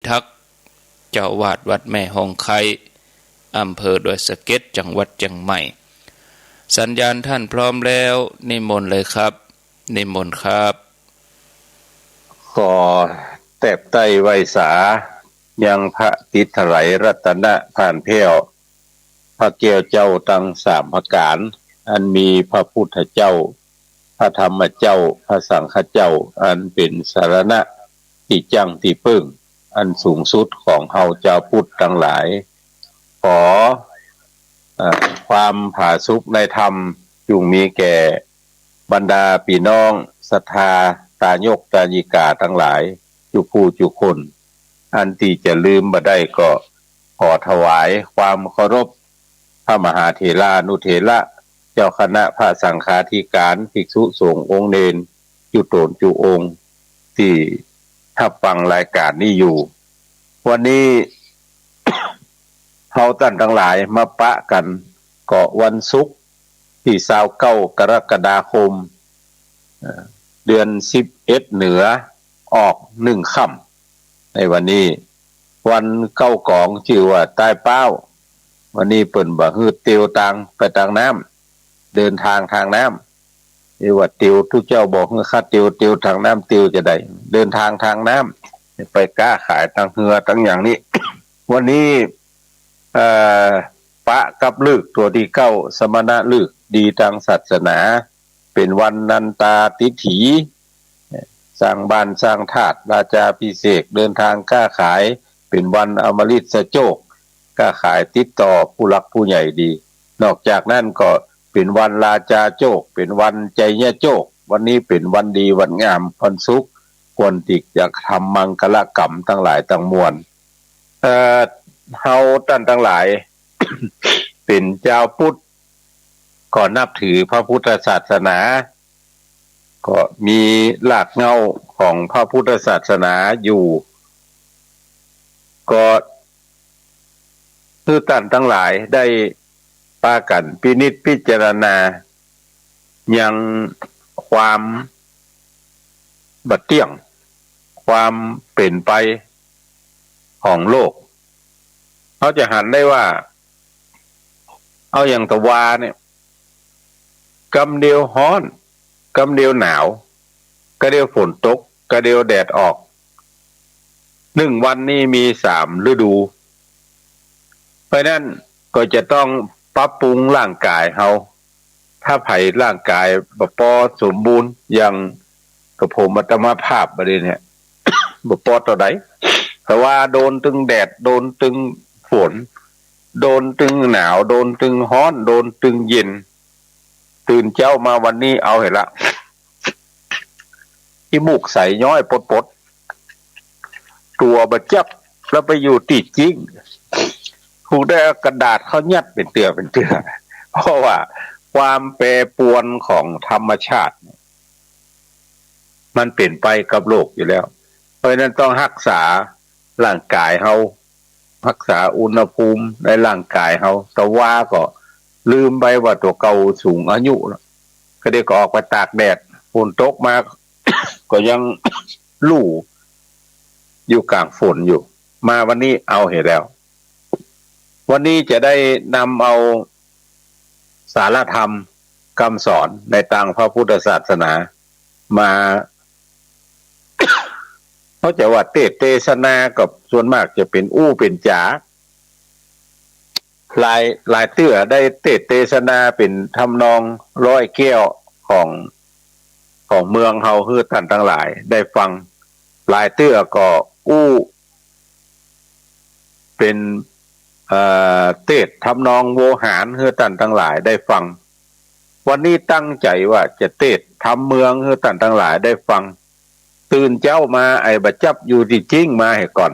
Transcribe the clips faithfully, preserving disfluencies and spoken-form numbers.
ทักษ์ เจ้าอาวาสวัดแม่ฮองไคร้ อำเภอดอยสะเก็ด จังหวัดเจียงใหม่ สัญญาณท่านพร้อมแล้ว นิมนต์เลยครับ นิมนต์ครับ ขอแตบไต้ไหว้สา ยังพระติดถลายรัตนะผ่านแผ้ว พระแก้วเจ้าตังสามประก๋าน อันมีพระพุทธเจ้า พระธรรมเจ้า พระสังฆเจ้า อันเป๋นสรณะ ตี้จั้งตี้เปิ้ง อันสูงสุดของเฮาจาวพุทธตังหลาย ขอ เอ่อ ความผาสุกในธรรม จุ่งมีแก่บรรดาปี้น้องศรัทธา ตายกตายิกาตังหลาย จุผู้จุคน อันตี้จะลืมบ่ได้ก็ขอถวายความเคารพ พระมหาเถรานุเถระ เจ้าคณะพระสังฆาธิการ ภิกษุสงฆ์องค์เณร จุต๋นจุองค์ ตี้ฮับฟังรายก๋านนี้อยู่ วันนี้ เฮาต้านตังหลายมาปะกั๋น ก็วันศุกร์ตี้ซาวเก้า กรกฎาคม เอ่อ เดือนสิบเอ็ดเหนือ ออกหนึ่งค่ำ ในวันนี้ วันเก๊ากองจื้อว่าตายป๊าว วันนี้เปิ้นบ่หื้อเตียวตางไปตางน้ำ เดินทางตางน้ำ เรียกว่าเตียว ตุ๊เจ้าบ่หื้อข้าเตียว เตียวตางน้ำ เตียวจะใด เดินทางตางน้ำ ไปก๊าขายตางเฮือตางหยังนี้ วันนี้ เอ่อ ปะกับฤกษ์ตั๋วตี้เก้า สมณฤกษ์ ดีตางศาสนา เป๋นวันนันตาทิฏฐิ สร้างบ้านสร้างธาตุ ราชาภิเษก เดินทางก๊าขาย เป๋นวันอมฤตโจค ก๊าขายติดต่อผู้หลักผู้ใหญ่ดี นอกจากนั้นก็เป๋นวันราชาโจค เป๋นวันชัยโจค วันนี้เป๋นวันดีวันงาม วันศุกร์ ควรตี้จะทำมังคลกรรมตังหลายตังมวล เอ่อ เฮาต้านตังหลาย เป๋นจาวพุทธ ก็นับถือพระพุทธศาสนา ก็มีรากเหง้าของพระพุทธศาสนาอยู่ ก็หื้อต้านตังหลายได้ปากั๋นพินิจพิจารณา ยังความบ่เตี้ยง ความเป๋นไปของโลก เฮาจะหันได้ว่า เอาอย่างตะวาเนี่ย กำเดียวฮ้อน กำเดียวหนาว กำเดียวฝนตก กำเดียวแดดออก หนึ่งวันนี้มีสามฤดู เพราะฉะนั้นก็จะต้องปรับปรุงร่างกายเฮา ถ้าใผร่างกายบ่ปอสมบูรณ์ อย่างกระผมอาตมาภาพบ่าดนี้เนี่ย บ่ปอเต้าใด ตะวาโดนตึงแดด โดนตึงฝน โดนตึงหนาว โดนตึงฮ้อน โดนตึงเย็น ตื่นเจ๊ามาวันนี้เอาเหละ ขี้มูกใสย้อยปดๆ ตั๋วบ่จับ แล้วไปอยู่ตี้จิ๊ง ถูกได้เอากระดาษเข้ายัดเป๋นเตื้อเป๋นเตื้อ เพราะว่าความแปรปรวนของธรรมชาติเนี่ย มันเป๋นไปกับโลกอยู่แล้ว เพราะฉะนั้นต้องฮักษาร่างกายเฮา ฮักษาอุณหภูมิในร่างกายเฮา ตะวาก็ลืมไปว่าตั๋วเก่าสูงอายุแล้ว กำเดียวก็ออกไปตากแดด ฝนตกมา ก็ยังลู่อยู่ก๋างฝนอยู่ มาวันนี้เอาเหละแล้ว วันนี้จะได้นำเอาสาระธรรมกำสอนในตางพระพุทธศาสนามา เขาจะว่าเตสน์เตสนาก็ส่วนมากจะเป๋นอู้เป๋นจ๋า หลาย หลายเตื้อได้เตสน์เตสนาเป๋นทำนองร้อยแก้วของ ของเมืองเฮาหื้อต้านตังหลายได้ฟัง หลายเตื้อก็อู้เป๋น เอ่อ เตสน์ทำนองโวหารหื้อต้านตังหลายได้ฟัง วันนี้ตั้งใจ๋ว่าจะเตสน์ทำเมืองหื้อต้านตังหลายได้ฟัง ตื่นเจ๊ามาไอ้บ่จับอยู่ตี้จิ๊งมาเหละก่อน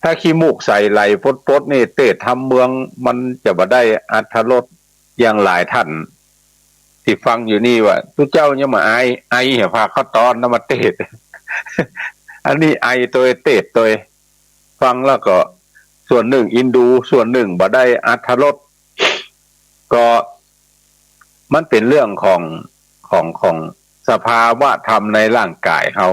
ถ้าขี้มูกใสไหลปดๆ นี่ เตสน์ทำเมืองมันจะบ่ได้อรรถรส อย่างหลายต้านตี้ฟังอยู่นี่ว่า ตุ๊เจ้ายังบ่อาย ไอเหีย ผ้าข้าวตอนนำมาเตสน์ อันนี้ไอตวย เตสน์ตวย ฟังแล้วก็ส่วนนึ่งอินดู ส่วนนึ่งบ่ได้อรรถรส ก็มันเป๋นเรื่องของ ของ ของสภาวะธรรมในร่างกายเฮา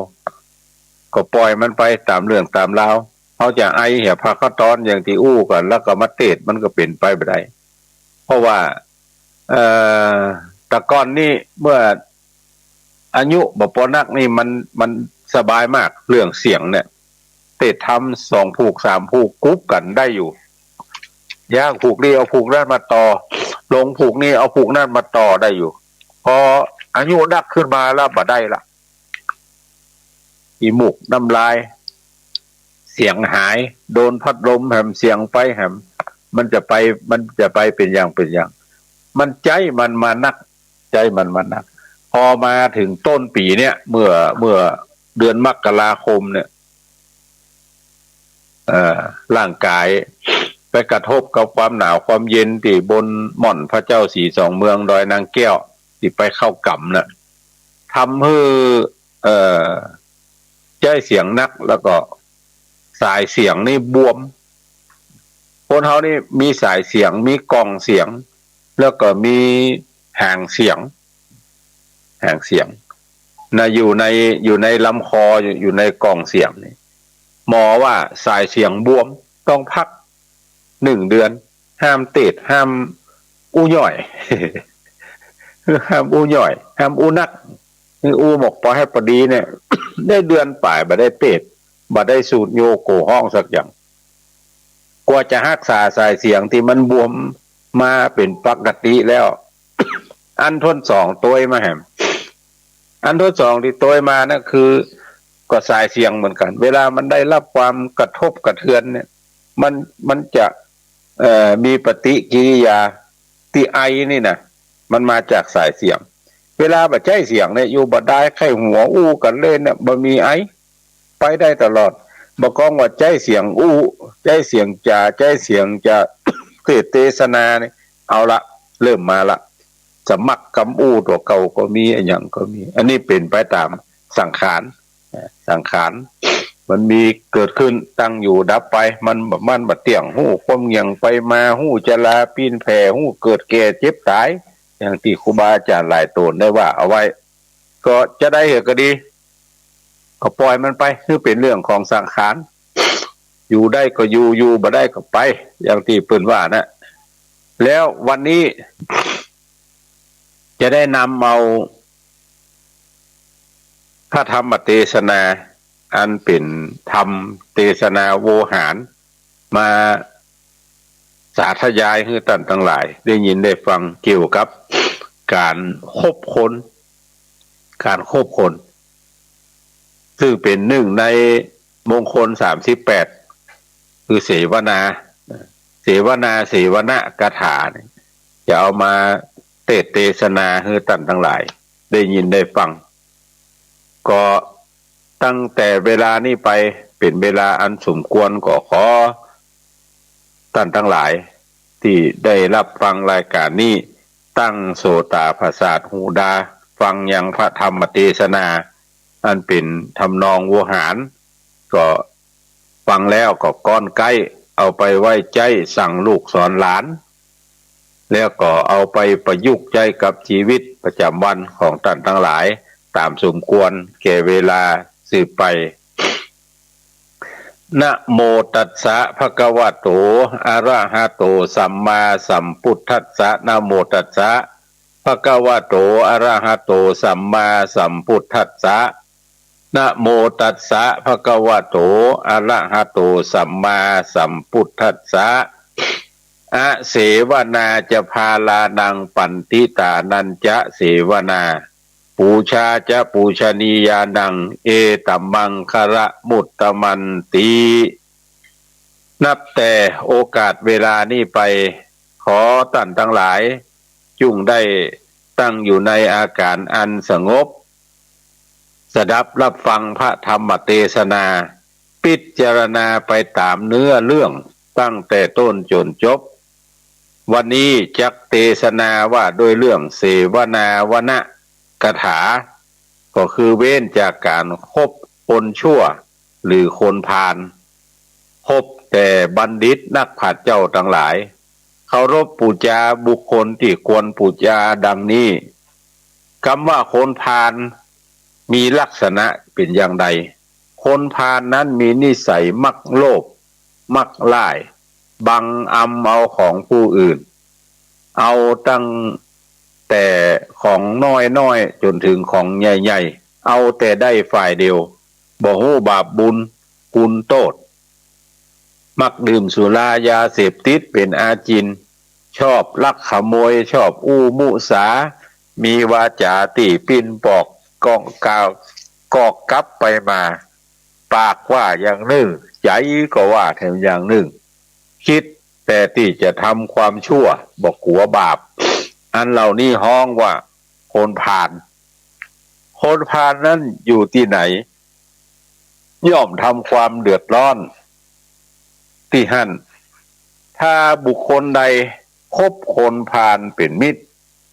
ก็ปล่อยมันไปต๋ามเรื่องต๋ามราว เฮาจะไอเหียพระเขาตอนอย่างตี้อู้กั๋น แล้วก็มาเตสน์ มันก็เป๋นไปบ่ได้ เพราะว่า เอ่อ แต่ก่อนนี้เมื่ออายุบ่ปอนักนี่มัน มันสบายมาก เรื่องเสียงเนี่ย เตสน์ธรรมสองผูกสามผูกกุ๊บกั๋นได้อยู่ ยากผูกนี้เอาผูกนั้นมาต่อ ลงผูกนี้เอาผูกนั้นมาต่อได้อยู่ พออายุนักขึ้นมาแล้วบ่ได้ละ ขี้มูกน้ำลาย เสียงหาย โดนพัดลมแหม เสียงไปแหม มันจะไป มันจะไปเป๋นอย่างเป๋นอย่าง มันใจ๊มันมานัก ใจ๊มันมานัก พอมาเถิงต้นปี๋เนี่ย เมื่อ เมื่อเดือนมกราคมเนี่ย เอ่อ ร่างก๋ายไปกระทบกับความหนาวความเย็นตี้บนหม่อนพระเจ้าสีสองเมืองดอยนางแก้ว ตี้ไปเข้าก๋ำน่ะ ทำหื้อ เอ่อ ใจ๊เสียงนัก แล้วก็สายเสียงนี่บวม คนเฮานี่มีสายเสียง มีก่องเสียง แล้วก็มีหางเสียง หางเสียงน่ะ อยู่ใน อยู่ในลำคอ อยู่ อยู่ในก่องเสียงนี่ หมอว่าสายเสียงบวม ต้องพักหนึ่งเดือน ห้ามเตสน์ ห้ามอู้หย่อย ห้ามอู้หย่อย ห้ามอู้นัก อู้หมกปอให้ปอดีเนี่ย ได้เดือนป๋ายบ่ได้เตสน์ บ่ได้สูดโยโกฮ้องสักอย่าง กว่าจะฮักษาสายเสียงตี้มันบวมมาเป๋นปกติแล้ว อันทดสองตวยมาแหม อันทดสองตี้ตวยมานั่นคือ ก็สายเสียงเหมือนกั๋น เวลามันได้รับความกระทบกระเทือนเนี่ย มัน มันจะ เอ่อ มีปฏิกิริยา ตี้ไอนี่นะ มันมาจากสายเสียง เวลาบ่ใจ๊เสียงเนี่ย อยู่บ่ดาย ไข้หัว อู้กั๋นเล่นเนี่ย บ่มีไอ ไปได้ตลอด บ่กองว่าใจ๊เสียงอู้ ใจ๊เสียงจ๋า ใจ๊เสียงจะเตสน์เตสนาเนี่ย เอาละ เริ่มมาละ สะมักกำอู้ตั๋วเก่าก็มี อะหยังก็มี อันนี้เป๋นไปต๋ามสังขาร สังขารมันมีเกิดขึ้น ตั้งอยู่ดับไป มัน มันบ่เตี้ยง ฮู้ความเหงี่ยงไปมา ฮู้จราปิ้นแผ่ ฮู้เกิดแก่เจ็บต๋าย อย่างตี้ครูบาอาจ๋ารย์หลายโตนได้ว่าเอาไว้ ก็จะได้เหียก็ดี ก็ปล่อยมันไป คือเป๋นเรื่องของสังขาร อยู่ได้ก็อยู่ อยู่บ่ได้ก็ไป อย่างตี้เปิ้นว่านะ แล้ววันนี้จะได้นำเอา พระธรรมเตสนา อันเป๋นธรรมเตสนาโวหาร มาสาธยายหื้อต้านตังหลายได้ยินได้ฟังเกี่ยวกับก๋านคบคน ก๋านคบคน ซึ่งเป๋นนึ่งในมงคลสามสิบแปด คือเสวนา เสวนา เสวนคาถาเนี่ย จะเอามาเตสน์เตสนาหื้อต้านตังหลายได้ยินได้ฟัง ก็ตั้งแต่เวลานี้ไปเป๋นเวลาอันสมควร ก็ขอต้านตังหลายตี้ได้รับฟังรายก๋านนี้ ตั้งโสตาประสาทหูดา ฟังยังพระธรรมเตสนา อันเป๋นทำนองโวหาร ก็ฟังแล้วก็ก้อนใก๊ เอาไปไว้ใจ๊สั่งลูกสอนหลาน แล้วก็เอาไปประยุกต์ใจ๊กับจีวิตประจ๋ำวันของต้านตังหลายต๋ามสมควรแก่เวลาสืบไป นะโมตัสสะ ภะคะวะโต อะระหะโต สัมมาสัมพุทธัสสะ นะโมตัสสะ ภะคะวะโต อะระหะโต สัมมาสัมพุทธัสสะ นะโมตัสสะ ภะคะวะโต อะระหะโต สัมมาสัมพุทธัสสะ อะเสวนาจะ พาลานัง ปัณฑิตานัญจะ เสวนา ปูชาจะ ปูชนียานัง เอตะมังคะละมุตตะมันติ นับแต่โอกาสเวลานี้ไป ขอต้านตังหลาย จุ่งได้ตั้งอยู่ในอาก๋านอันสงบ สดับรับฟังพระธรรมเตสนา พิจารณาไปต๋ามเนื้อเรื่องตั้งแต่ต้นจ๋นจบ วันนี้จักเตสนาว่าด้วยเรื่องเสวนาวนะคาถา ก็คือเว้นจากก๋านคบคนชั่วหรือคนพาล คบแต่บัณฑิตนักปราชญ์เจ้าตังหลาย เคารพปู๋จาบุคคลตี้ควรปู๋จาดังนี้ กำว่าคนพาลมีลักษณะเป๋นอย่างใด ค คนพาลนั้นมีนิสัยมักโลภ มักใคร่ บังอำเอาของผู้อื่น เอาตั้งแต่ของน้อยๆ จ๋นถึงของใหญ่ๆ เอาแต่ได้ฝ่ายเดียว บ่ฮู้บาปบุญคุณโต้ษ มักดื่มสุรายาเสพติดเป๋นอาจิณ ชอบลักขโมย ชอบอู้มุสา มีวาจ๋าตี้ปิ้นปอก กอกกล่าว กอกกับไปมา ปากว่าอย่างนึ่ง ใจ๋ก็ว่าแถมอย่างนึ่ง กึ๊ดแต่ตี้จะทำความชั่ว บ่กั๋วบาป อันเหล่านี้ฮ้องว่าคนพาล คนพาลนั้นอยู่ตี้ไหน ย่อมทำความเดือดร้อนตี้หั้น ถ้าบุคคลใดคบคนพาลเป๋นมิตร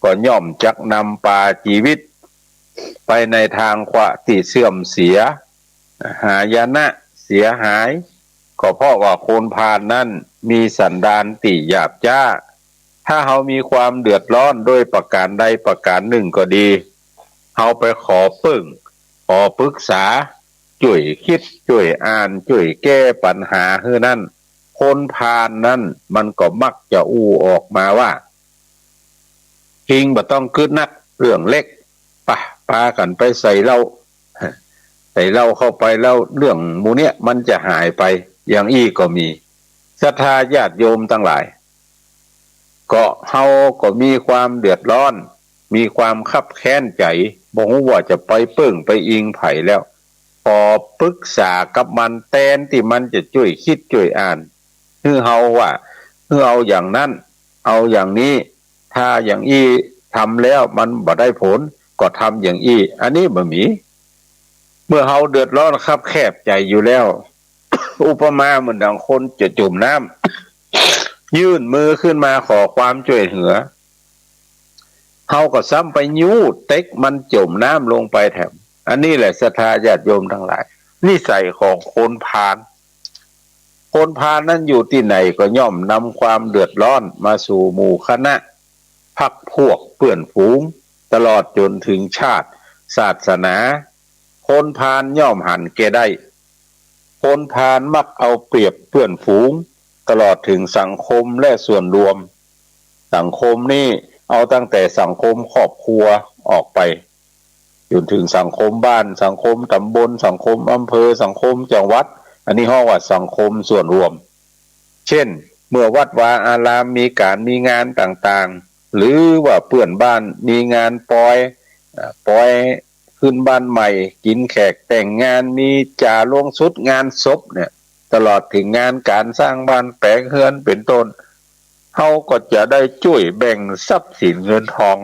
ก็ย่อมจักนำปาจีวิตไปในทางขวาตี้เสื่อมเสีย หายนะเสียหาย ก็เพราะว่าคนพาลนั้นมีสันดานตี้หยาบจ๊า ถ้าเฮามีความเดือดร้อนโดยประก๋านใดประก๋านนึ่งก็ดี เฮาไปขอเปิ้ง ขอปึกษา จ้วยกึ๊ด จ้วยอ่าน จ้วยแก้ปัญหาหื้อนั้น คนพาลนั้นมันก็มักจะอู้ออกมาว่า เองบ่ต้องกึ๊ดนัก เรื่องเล็ก ปะ ปากั๋นไปใส่เหล้า ใส่เหล้าเข้าไปแล้ว เรื่องหมู่เนี้ยมันจะหายไป อย่างอี้ก็มี ศรัทธาญาติโยมตังหลาย ก็เฮาก็มีความเดือดร้อน มีความคับแค้นใจ๋ บ่ฮู้ว่าจะไปเปิ้งไปอิงใผแล้ว ขอปึกษากับมัน แตนตี้มันจะจ้วยกึ๊ดจ้วยอ่าน หื้อเฮาว่า หื้อเอาอย่างนั้น เอาอย่างนี้ ถ้าอย่างอี้ทำแล้วมันบ่ได้ผล ก็ทำอย่างอี้ อันนี้บ่มี เมื่อเฮาเดือดร้อนคับแคบใจ๋อยู่แล้ว อุปมาเหมือนดังคนจะจ๋มน้ำ ยื่นมือขึ้นมาขอความจ้วยเหลือ เฮาก็ซ้ำไปยู้เต๊กมันจ๋มน้ำลงไปแถม อันนี้แหละศรัทธาญาติโยมตังหลาย นิสัยของคนพาล คนพาลนั้นอยู่ตี้ไหนก็ย่อมนำความเดือดร้อนมาสู่หมู่คณะ พรรคพวกเปื้อนฝูง ตลอดจ๋นถึงชาติ ศาสนา คนพาลย่อมหันแก่ได้ คนพาลมักเอาเปรียบเปื้อนฝูง ตลอดถึงสังคมและส่วนรวม สังคมนี่เอาตั้งแต่สังคมครอบครัวออกไป จ๋นถึงสังคมบ้าน สังคมต๋ำบล สังคมอำเภอ สังคมจังหวัด อันนี้ฮ้องว่าสังคมส่วนรวม เช่น เมื่อวัดวาอารามมีก๋านมีงานต่างๆ หรือว่าเปื้อนบ้านมีงานปอย อ่า ปอยขึ้นบ้านใหม่ กิ๋นแขกแต่งงาน มีจ๋าลงสุดงานศพเนี่ย ตลอดถึงงานก๋านสร้างบ้านแป๋งเฮือนเป๋นต้น เฮาก็จะได้จ้วยแบ่งทรัพย์สินเงินทอง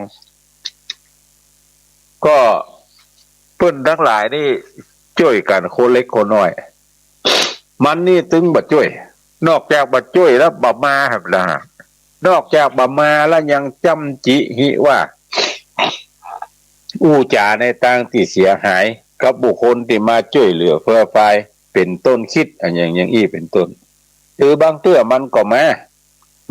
ก็เปิ้นตังหลายนี่จ้วยกั๋นคนเล็กคนน้อย มันนี่ตึงบ่จ้วย นอกจากบ่จ้วยแล้วบ่มาแหมละ นอกจากบ่มาแล้วยังจ้ำจิหิว่า อู้จ๋าในตางตี้เสียหายกับบุคคลตี้มาจ้วยเหลือเฟื่อฟาย เป๋นต้น กึ๊ด อันอย่าง อย่างอี้เป๋นต้น หรือบางเตื้อมันก็มา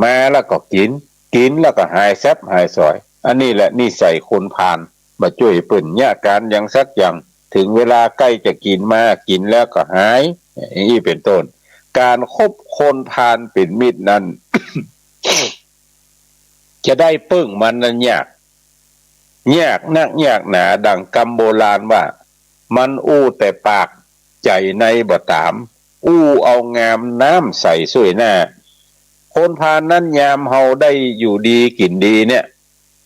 มาแล้วก็กิ๋น กิ๋นแล้วก็หายแซบหายสอย อันนี้แหละนิสัยคนพาล บ่จ้วยเปิ้นเยียะก๋านอย่างสักอย่าง ถึงเวลาใก้จะกิ๋นมา กิ๋นแล้วก็หาย อย่างอี้เป๋นต้น ก๋านคบคนพาลเป๋นมิตรนั้น จะได้เปิ้งมันนั้นยาก ยากนักยากหนา ดั่งกำโบราณว่า มันอู้แต่ปาก ใจ๋ในบ่ต๋าม อู้เอางามน้ำใส่ส้วยหน้า คนพาลนั้นยามเฮาได้อยู่ดีกิ๋นดีเนี่ย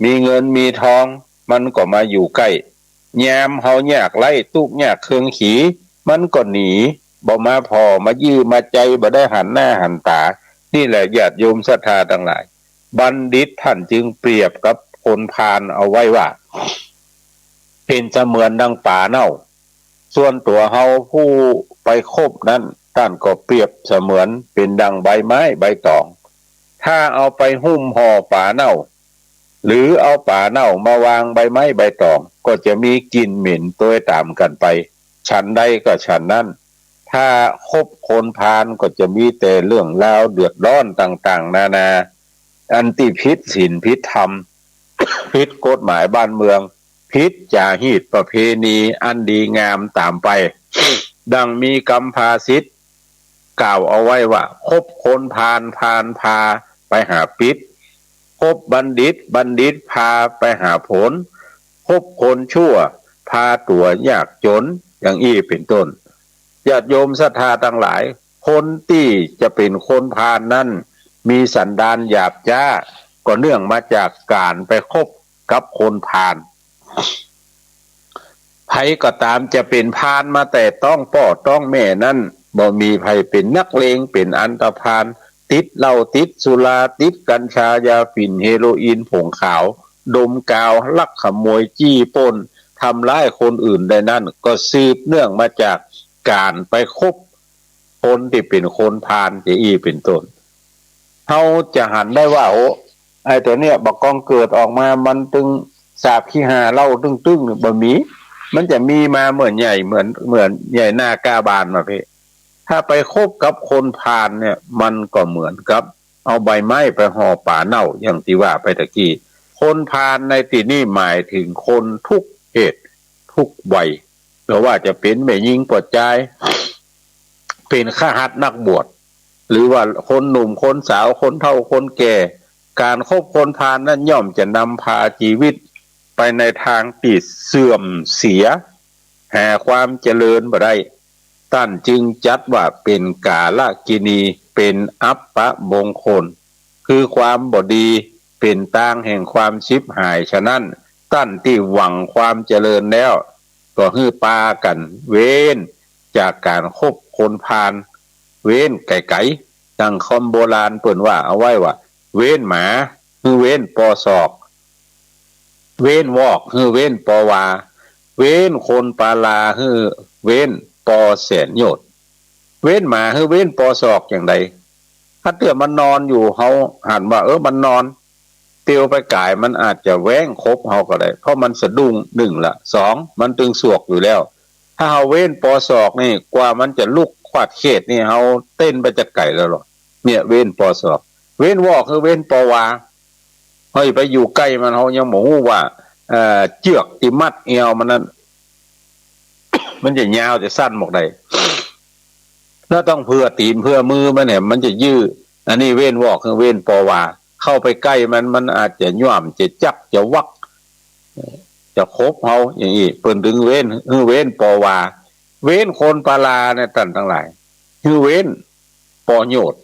มีเงินมีทอง มันก็มาอยู่ใก้ ยามเฮายากไร้ตุ๊กข์ยากเคืองขี มันก็หนี บ่มาผ่อ มาเยื่อมาใย บ่ได้หันหน้าหันต๋า นี่แหละญาติโยมศรัทธาตังหลาย บัณฑิตต้านจึงเปรียบกับคนพาลเอาไว้ว่า เป๋นเสมือนดังป๋าเน่า ส่วนตั๋วเฮาผู้ไปคบนั้น ต้านก็เปรียบเสมือนเป๋นดังใบไม้ใบต๋อง ถ้าเอาไปหุ้มห่อป๋าเน่า หรือเอาป๋าเน่ามาวางใบไม้ใบต๋อง ก็จะมีกลิ่นเหม็นโตยต๋ามกั๋นไป ฉันใดก็ฉันนั้น ถ้าคบคนพาลก็จะมีแต่เรื่องราวเดือดร้อนต่างๆ นานา อันตี้ผิดศีลผิดธรรม ผิดกฎหมายบ้านเมือง ผิดจ๋ารีตประเพณีอันดีงามต๋ามไป ดังมีกำภาษิตกล่าวเอาไว้ว่า คบคนพาล พาลพาไปหาปิ๊ด คบบัณฑิต บัณฑิตพาไปหาผล คบคนชั่วพาตั๋วยากจน อย่างอี้เป๋นต้น ญาติโยมศรัทธาตังหลาย คนตี้จะเป๋นคนพาลนั้น มีสันดานหยาบจ๊า ก็เนื่องมาจากก๋านไปคบกับคนพาล ใผก็ต๋ามจะเป๋นพาลมาแต่ต๊องป้อต๊องแม่นั้น บ่มีใผเป๋นนักเลง เป๋นอันธพาล ติดเหล้า ติดสุรา ติดกัญชา ยาฝิ่น เฮโรอีน ผงขาว ดมกาว ลักขโมย จี้ปล้น ทำร้ายคนอื่นได้นั้น ก็สืบเนื่องมาจากก๋านไปคบคนตี้เป๋นคนพาล จะอี้เป๋นต้น เฮาจะหันได้ว่า โอ้ ไอ้ตั๋วเนี้ย บ่ากองเกิดออกมา มันตึงสาบขี้ห่าเหล้าตึ้งๆ เนี่ย บ่มี มันจะมีมาเหมือนใหญ่ เหมือน เหมือนใหญ่หน้ากล้าบานมาเพ่ ถ้าไปคบกับคนพาลเนี่ย มันก็เหมือนกับเอาใบไม้ไปห่อป๋าเน่า อย่างตี้ว่าไปตะกี้ คนพาลในตี้นี่หมายถึงคนทุกเพศทุกวัย บ่ว่าจะเป๋นแม่ญิงป้อจาย เป๋นคฤหัสถ์นักบวช หรือว่าคนหนุ่มคนสาว คนเฒ่าคนแก่ ก๋านคบคนพาลนั้นย่อมจะนำพาจีวิตไปในตางตี้เสื่อมเสีย หาความเจริญบ่ได้ ต้านจึงจัดว่าเป๋นกาลกินี เป๋นอัปมงคล คือความบ่ดี เป๋นตางแห่งความฉิบหาย ฉะนั้นต้านตี้หวังความเจริญแล้ว ก็หื้อปากั๋นเว้นจากก๋านคบคนพาล เว้นไก๋ๆ ดังคำโบราณเปิ้นว่าเอาไว้ว่า เว้นหมาหื้อเว้นปอศอก เว้นวอกหื้อเว้นปอวา เว้นคนปาลาหื้อเว้นปอแสนโยชน์ เว้นหมาหื้อเว้นปอศอกอย่างใด ถ้าเตื้อมันนอนอยู่ เฮาหันว่า เออ มันนอน เตียวไปก๋าย มันอาจจะแว้งคบเฮาก็ได้ เพราะมันสะดุ้ง นึ่งละ สอง มันตึงสวกอยู่แล้ว ถ้าเฮาเว้นปอศอกนี่ กว่ามันจะลุกขวัดเขตนี่ เฮาเต้นไปจะไก๋แล้วลอ เนี่ย เว้นปอศอก เว้นวอกหื้อเว้นปอวา เฮาไปอยู่ใก้มัน เฮายังบ่ฮู้ว่า เอ่อ เจื้อกตี้มัดแอวมันนั้น มันจะยาวจะสั้นหมดใด แล้วต้องเผื่อตี๋นเผื่อมือมันเนี่ย มันจะยื้อ อันนี้เว้นวอกหื้อเว้นปอวา เข้าไปใก้มัน มันอาจจะย่ำ จะจัก จะวัก จะคบเฮา อย่างอี้ เปิ้นตึงเว้น หื้อเว้นปอวา เว้นคนปาลาเนี่ย ต้านตังหลาย หื้อเว้นปอโยชน์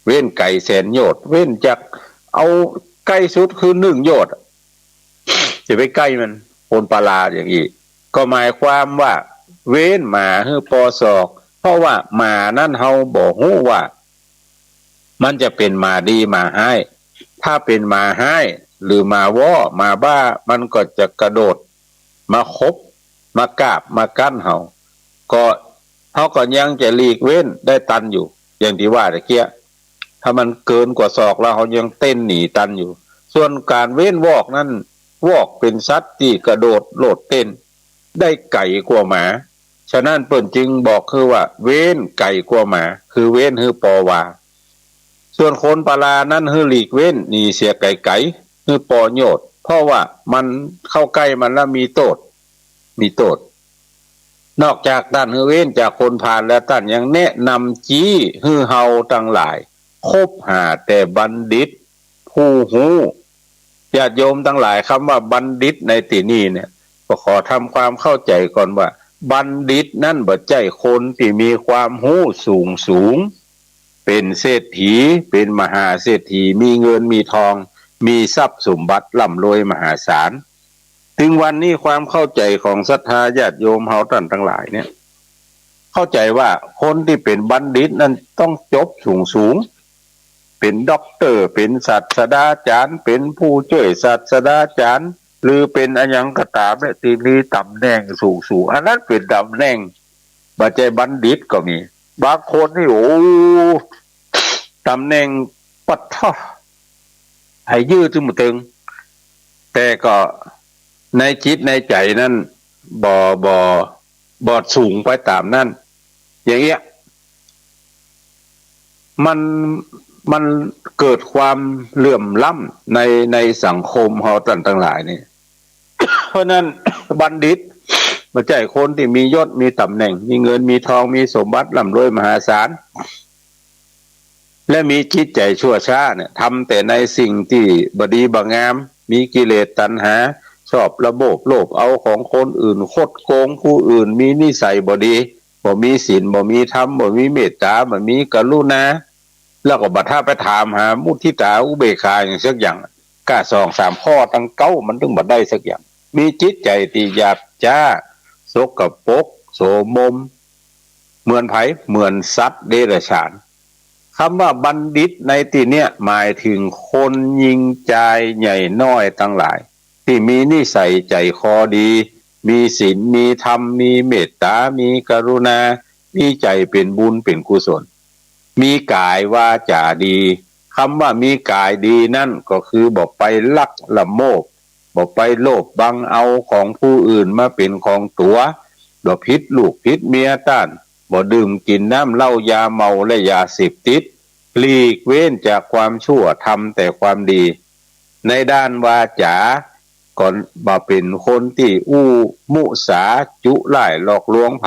เว้นไก๋แสนโยชน์ เว้นจาก เอาใก้สุดคือนึ่งโยชน์ จะไปใก้มัน คนปาลาอย่างอี้ ก็หมายความว่า เว้นหมาหื้อปอศอก เพราะว่าหมานั้นเฮาบ่ฮู้ว่า มันจะเป๋นหมาดีหมาฮ้าย ถ้าเป๋นหมาฮ้าย หรือหมาว้อ หมาบ้า มันก็จะกระโดดมาคบ มากาบ มากัดเฮา ก็ เฮาก็ยังจะหลีกเว้นได้ตันอยู่ อย่างตี้ว่าตะเกีย ถ้ามันเกินกว่าศอกแล้ว เฮายังเต้นหนีตันอยู่ ส่วนก๋านเว้นวอกนั้น วอกเป๋นสัตว์ตี้กระโดดโลดเต้นได้ไก๋กว่าหมา ฉะนั้นเปิ้นจึงบอกคือว่า เว้นไก๋กว่าหมา คือเว้นหื้อปอวา ส่วนคนปาลานั้นหื้อหลีกเว้นหนีเสียไก๋ๆ หื้อปอโยชน์ เพราะว่ามันเข้าใก้มันแล้วมีโต้ษ มีโต้ษ นอกจากต้านหื้อเว้นจากคนพาลแล้ว ต้านยังแนะนำจี้หื้อเฮาตังหลาย คบหาแต่บัณฑิต ผู้ฮู้ ญาติโยมตังหลาย กำว่าบัณฑิตในตี้นี่เนี่ย ก็ขอทำความเข้าใจ๋ก่อนว่า บัณฑิตนั้นบ่ใจ้คนตี้มีความฮู้สูงสูง เป๋นเศรษฐี เป๋นมหาเศรษฐี มีเงินมีทอง มีทรัพย์สมบัติร่ำรวยมหาศาล ตึงวันนี้ความเข้าใจ๋ของศรัทธาญาติโยมเฮาต้านตังหลายเนี่ย เข้าใจ๋ว่าคนตี้เป๋นบัณฑิตนั้นต้องจบสูงสูง เป๋นด็อกเตอร์ เป๋นศาสดาจ๋ารย์ เป๋นผู้จ้วยศาสดาจ๋ารย์ หรือเป๋นอะหยังก็ต๋ามเนี่ย ตี้มีต๋ำแหน่งสูงสูง อันนั้นเป๋นต๋ำแหน่ง บ่ใจ้บัณฑิตก็มี บางคนนี่ โอ้ ต๋ำแหน่ง ปัดเถาะ หื้อยื้อตึงบ่เติง แต่ก็ในจิตในใจ๋นั้น บ่ บ่ บ่สูงไปต๋ามนั้น อย่างเงี้ย มัน มันเกิดความเหลื่อมล้ำใน ในสังคมเฮาต้านตังหลายนี่ เพราะนั้น บัณฑิต บ่ใจ้คนตี้มียศ มีต๋ำแหน่ง มีเงิน มีทอง มีสมบัติ ร่ำรวยมหาศาล และมีจิตใจ๋ชั่วช้าเนี่ย ทำแต่ในสิ่งตี้บ่ดีบ่งาม มีกิเลสตัณหา ชอบละโมบโลภเอาของคนอื่น คดโกงผู้อื่น มีนิสัยบ่ดี บ่มีศีล บ่มีธรรม บ่มีเมตตา บ่มีกรุณา แล้วก็บ่ถ้าไปถามหามุทิตาอุเบกขาหยังสักอย่าง ก้าสองสามข้อตังเก้ามันตึงบ่ได้สักอย่าง มีจิตใจ๋ตี้หยาบจ๊า สกปรก โสมม เหมือนใผ เหมือนสัตว์เดรัจฉาน กำว่าบัณฑิตในตี้เนี้ยหมายเถิงคนญิงจายใหญ่น้อยตังหลาย ตี้มีนิสัยใจ๋คอดี มีศีล มีธรรม มีเมตตา มีกรุณา มีใจ๋เป๋นบุญเป๋นกุศล มีก๋ายวาจ๋าดี กำว่ามีก๋ายดีนั้นก็คือบ่ไปลักละโมบ บ่ไปโลภบังเอาของผู้อื่นมาเป๋นของตั๋ว บ่ผิดลูกผิดเมียต้าน บ่ดื่มกิ๋นน้ำเหล้ายาเมาและยาเสพติด หลีกเว้นจากความชั่ว ทำแต่ความดี ในด้านวาจ๋า ก็บ่เป๋นคนตี้อู้มุสาจุร้ายหลอกลวงใผ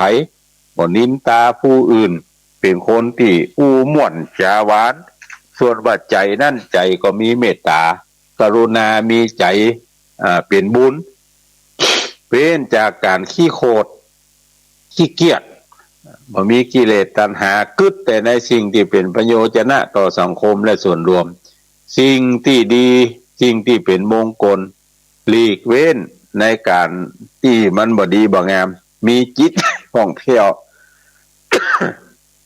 บ่นินตาผู้อื่น เป๋นคนตี้อู้ม่วนจ๋าหวาน ส่วนว่าใจ๋นั้นใจ๋ก็มีเมตตา กรุณา มีใจ๋ อ่า เป๋นบุญ เว้นจากก๋านขี้โขด ขี้เกียจ บ่มีกิเลสตัณหา กึ๊ดแต่ในสิ่งตี้เป๋นประโยชนะต่อสังคมและส่วนรวม สิ่งตี้ดี สิ่งตี้เป๋นมงคล หลีกเว้นในก๋านตี้มันบ่ดีบ่งาม มีจิตผ่องแผ้ว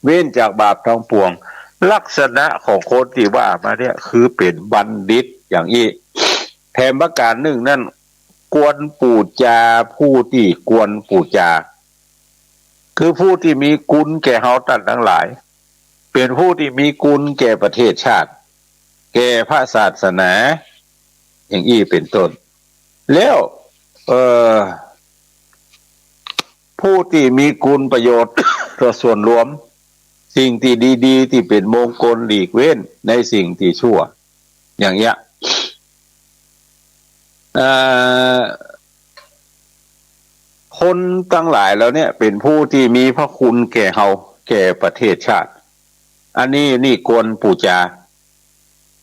เว้นจากบาปตังปวง ลักษณะของคนตี้ว่ามาเนี้ยคือเป๋นบัณฑิตอย่างอี้ แถมประก๋านนึ่งนั้น ควรปู๋จาผู้ตี้ควรปู๋จา คือผู้ตี้มีกุณแก่เฮาต้านตังหลาย เป๋นผู้ตี้มีกุณแก่ประเทศชาติ แก่พระศาสนา อย่างอี้เป๋นต้น แล้ว เอ่อ ผู้ตี้มีกุณประโยชน์ต่อส่วนรวม สิ่งตี้ดีๆ ตี้เป๋นมงคล หลีกเว้นในสิ่งตี้ชั่ว อย่างเนี้ย เอ่อ คนตังหลายเหล่าเนี้ยเป๋นผู้ตี้มีพระคุณแก่เฮา แก่ประเทศชาติ อันนี้นี่ควรปู๋จา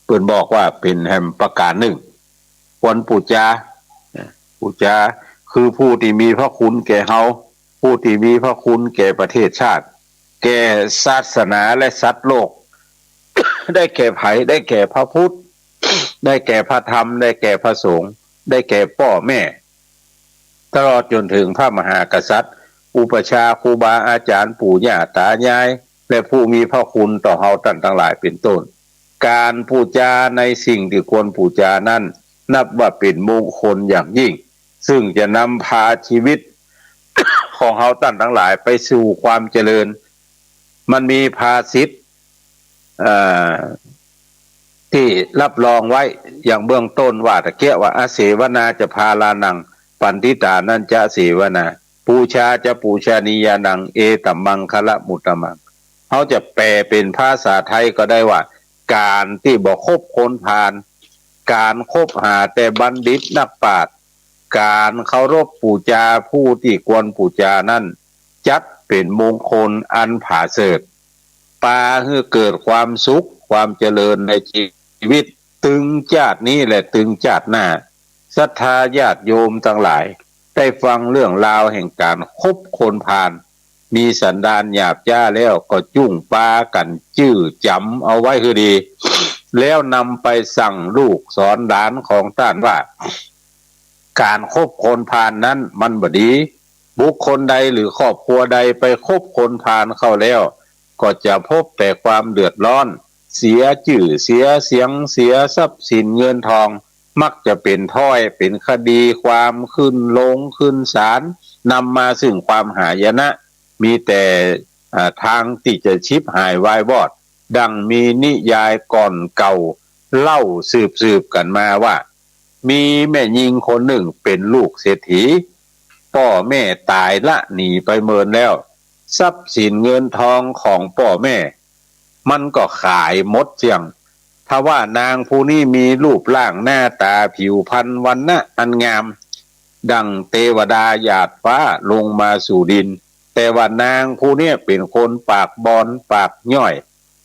เปิ้นบอกว่าเป๋นแหมประก๋านนึ่ง ควรปู๋จา ปู๋จา คือผู้ตี้มีพระคุณแก่เฮา ผู้ตี้มีพระคุณแก่ประเทศชาติ แก่ศาสนาและสัตว์โลก ได้แก่ใผ ได้แก่พระพุทธ ได้แก่พระธรรม ได้แก่พระสงฆ์ ได้แก่ป้อแม่ ตลอดจ๋นเถิงพระมหากษัตริย์ อุปัชฌาย์ ครูบาอาจ๋ารย์ ปู่ย่าต๋ายาย และผู้มีพระคุณต่อเฮาต้านตังหลายเป๋นต้น ก๋านปู๋จาในสิ่งตี้ควรปู๋จานั้น นับว่าเป๋นมงคลอย่างยิ่ง ซึ่งจะนำพาจีวิตของเฮาต้านตังหลายไปสู่ความเจริญ มันมีภาษิต เอ่อ ตี้ฮับรองไว้ อย่างเบื้องต้นว่าตะเกียะว่า อเสวนาจะพาลานัง ปัณฑิตานัญจะเสวนา ปูชาจะปูชนียานัง เอตมมังคละมุตตมัง เฮาจะแปลเป๋นภาษาไทยก็ได้ว่า ก๋านตี้บ่คบคนพาล ก๋านคบหาแต่บัณฑิตนักปราชญ์ ก๋านเคารพปู๋จาผู้ตี้ควรปู๋จานั้น จัดเป๋นมงคลอันผาเสริฐ ปาหื้อเกิดความสุข ความเจริญในจีวิต ตึงจาตินี้และตึงจาติหน้า ศรัทธาญาติโยมตังหลาย ได้ฟังเรื่องราวแห่งก๋านคบคนพาล มีสันดานหยาบจ๊าแล้วก็จุ่งปากั๋นจื้อจ๋ำเอาไว้หื้อดี แล้วนำไปสั่งลูกสอนหลานของต้านว่า ก๋านคบคนพาลนั้นมันบ่ดี บุคคลใดหรือครอบครัวใดไปคบคนพาลเข้าแล้ว ก็จะพบแต่ความเดือดร้อน เสียจื้อเสียเสียง เสียทรัพย์สินเงินทอง มักจะเป๋นถ้อยเป๋นคดีความ ขึ้นโรงขึ้นศาล นำมาซึ่งความหายนะ มีแต่ อ่า ตางตี้จะฉิบหายวายวอด ดังมีนิยายก่อนเก่าเล่าสืบๆ กั๋นมาว่า มีแม่ญิงคนนึ่งเป๋นลูกเศรษฐี ป้อแม่ต๋ายละหนีไปเมินแล้ว ทรัพย์สินเงินทองของป้อแม่ มันก็ขายหมดเสี้ยง ทว่านางผู้นี้มีรูปร่างหน้าต๋าผิวพรรณวรรณะอันงาม ดั่งเตวดาหยาดฟ้าลงมาสู่ดิน แต่ว่านางผู้เนี้ยเป๋นคนปากบอนปากหย้อย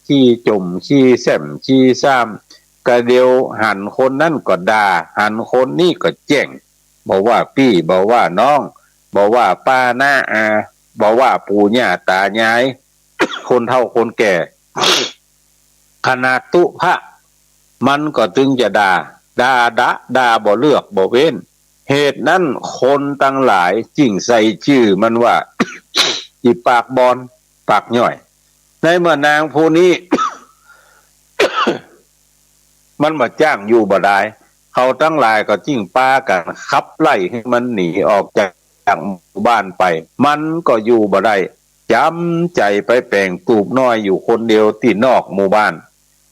ขี้จ่มขี้แส้มขี้ซ้ำ กะเดียวหันคนนั้นก็ด่า หันคนนี้ก็แจ้ง บ่ว่าปี้ บ่ว่าน้อง บ่ว่าป้าน้าอา บ่ว่าปู่ย่าตายาย คนเฒ่าคนแก่ ขนาดตุ๊พะ มันก็ตึงจะด่า ด่าดะ ด่าบ่เลือกบ่เว้น เหตุนั้นคนตังหลายจึ่งใส่จื้อมันว่า อีปากบอนปากหย้อย ในเมื่อนางผู้นี้ มันบ่จ้างอยู่บ่ได้ เขาตังหลายก็จึ่งปากั๋นขับไล่หื้อมันหนีออกจากหมู่บ้านไป มันก็อยู่บ่ได้ จ๋ำใจ๋ไปแป๋งตูบน้อยอยู่คนเดียวตี้นอกหมู่บ้าน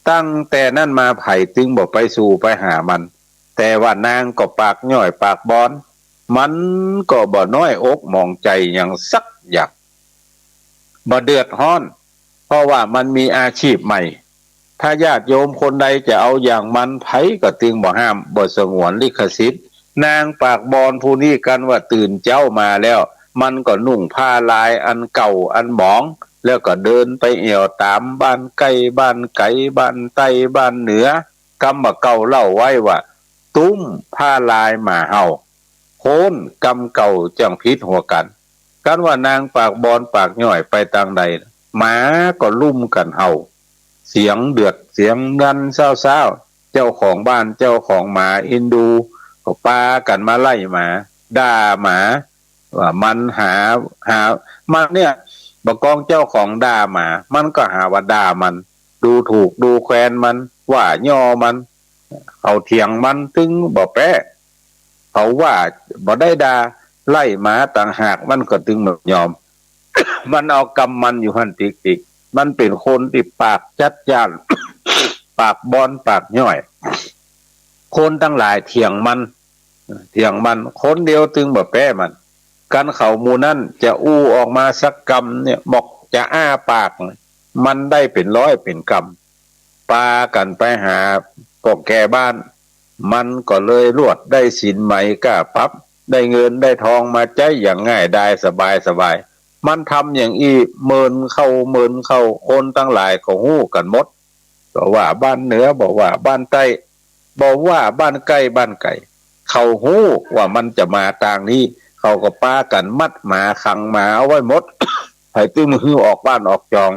ตั้งแต่นั้นมาใผตึงบ่ไปสู่ไปหามัน แต่ว่านางก็ปากหย้อยปากบอน มันก็บ่น้อยอกหมองใจ๋หยังสักอย่าง บ่เดือดฮ้อน เพราะว่ามันมีอาชีพใหม่ ถ้าญาติโยมคนใดจะเอาอย่างมัน ใผก็ตึงบ่ห้าม บ่สงวนลิขสิทธิ์ นางปากบอนผู้นี้กันว่าตื่นเจ๊ามาแล้ว มันก็นุ่งผ้าลายอันเก่าอันหมอง แล้วก็เดินไปแอ่วต๋ามบ้านใก้บ้านไก๋ บ้านใต้บ้านเหนือ กำบ่าเก่าเล่าไว้ว่า ตุ้มผ้าลายหมาเห่า โค้นกำเก่าจั่งผิดหัวกั๋น กันว่านางปากบอนปากหย้อยไปตางใด หมาก็ลุ่มกั๋นเห่า เสียงเดือดเสียงดันซ้าวๆ เจ้าของบ้านเจ้าของหมาเอ็นดู ก็ปากั๋นมาไล่หมา ด่าหมา ว่ามันหา หา มันเนี่ย บ่กองเจ้าของด่าหมา มันก็หาว่าด่ามัน ดูถูกดูแควนมัน ว่าย่อมัน เขาเถียงมันตึงบ่แป๊ เขาว่าบ่ได้ด่า ไล่หมาต่างหาก มันก็ตึงบ่ยอม มันเอากำมันอยู่หั้นติกๆ มันเป๋นคนตี้ปากจัดจ้าน ปากบอนปากหย้อย คนตังหลายเถียงมัน เถียงมัน คนเดียวตึงบ่แป๊มัน กันเขาหมู่นั้นจะอู้ออกมาสักกำเนี่ย บอกจะอ้าปาก มันได้เป๋นร้อยเป๋นกำ ปากั๋นไปหาป้อแก่บ้าน มันก็เลยลวดได้สินไหมก้าปั๊บ ได้เงินได้ทองมาใจ๊อย่างง่ายดายสบายสบาย มันทำอย่างอี้เมินเข้าเมินเข้า คนตังหลายก็ฮู้กั๋นหมด บ่ว่าบ้านเหนือ บ่ว่าบ้านใต้ บ่ว่าบ้านใก้บ้านไก๋ เขาฮู้ว่ามันจะมาตางนี้ เขาก็ปากั๋นมัดหมาขังหมาเอาไว้หมด ใผตึงบ่หื้อออกบ้านออกจอง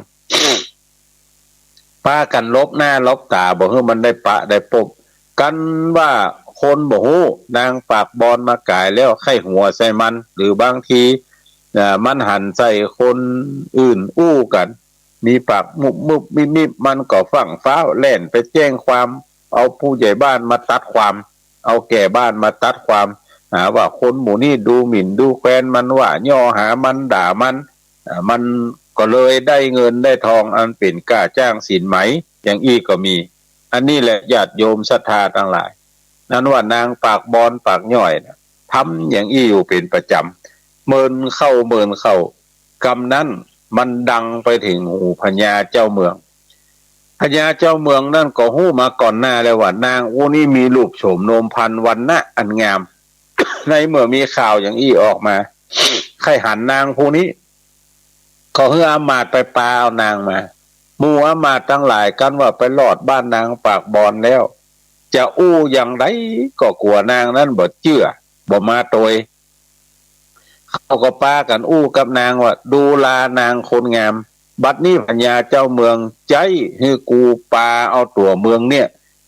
ปากั๋นหลบหน้าหลบต๋า บ่หื้อมันได้ปะได้ปบ กันว่าคนบ่ฮู้ นางปากบอนมากายแล้วใค่หัวใส่มัน หรือบางที เอ่อ มันหันใส่คนอื่นอู้กั๋น มีปากมุบมุบมิบมิบ มันก็ฟั่งฟ้าวแล่นไปแจ้งความ เอาผู้ใหญ่บ้านมาตัดความ เอาแก่บ้านมาตัดความ หาว่าคนหมู่นี้ดูหมิ่นดูแควนมัน ว่าย่อหามัน ด่ามัน อ่า มันก็เลยได้เงินได้ทองอันเป๋นก้าจ้างสินไหม อย่างอี้ก็มี อันนี้แหละญาติโยมศรัทธาตังหลาย นั้นว่านางปากบอนปากหย้อยน่ะ ทำอย่างอี้อยู่เป๋นประจ๋ำ เมินเข้าเมินเข้า กำนั้นมันดังไปเถิงหูพญาเจ้าเมือง พญาเจ้าเมืองนั้นก็ฮู้มาก่อนหน้าแล้วว่านางอู้นี้มีรูปโฉมโนมพรรณวรรณะอันงาม ในเมื่อมีข่าวอย่างอี้ออกมา ใค่หันนางผู้นี้ ก็หื้ออำมาตย์ไปปาเอานางมา หมู่อำมาตย์ตังหลายกันว่าไปลอดบ้านนางปากบอนแล้ว จะอู้อย่างใดก็กั๋วนางนั้นบ่เจื้อ บ่มาตวย เขาก็ปากั๋นอู้กับนางว่า ดูลานางคนงาม บัดนี้พญาเจ้าเมืองใจ๊หื้อกูปาเอาตั๋วเมืองเนี่ย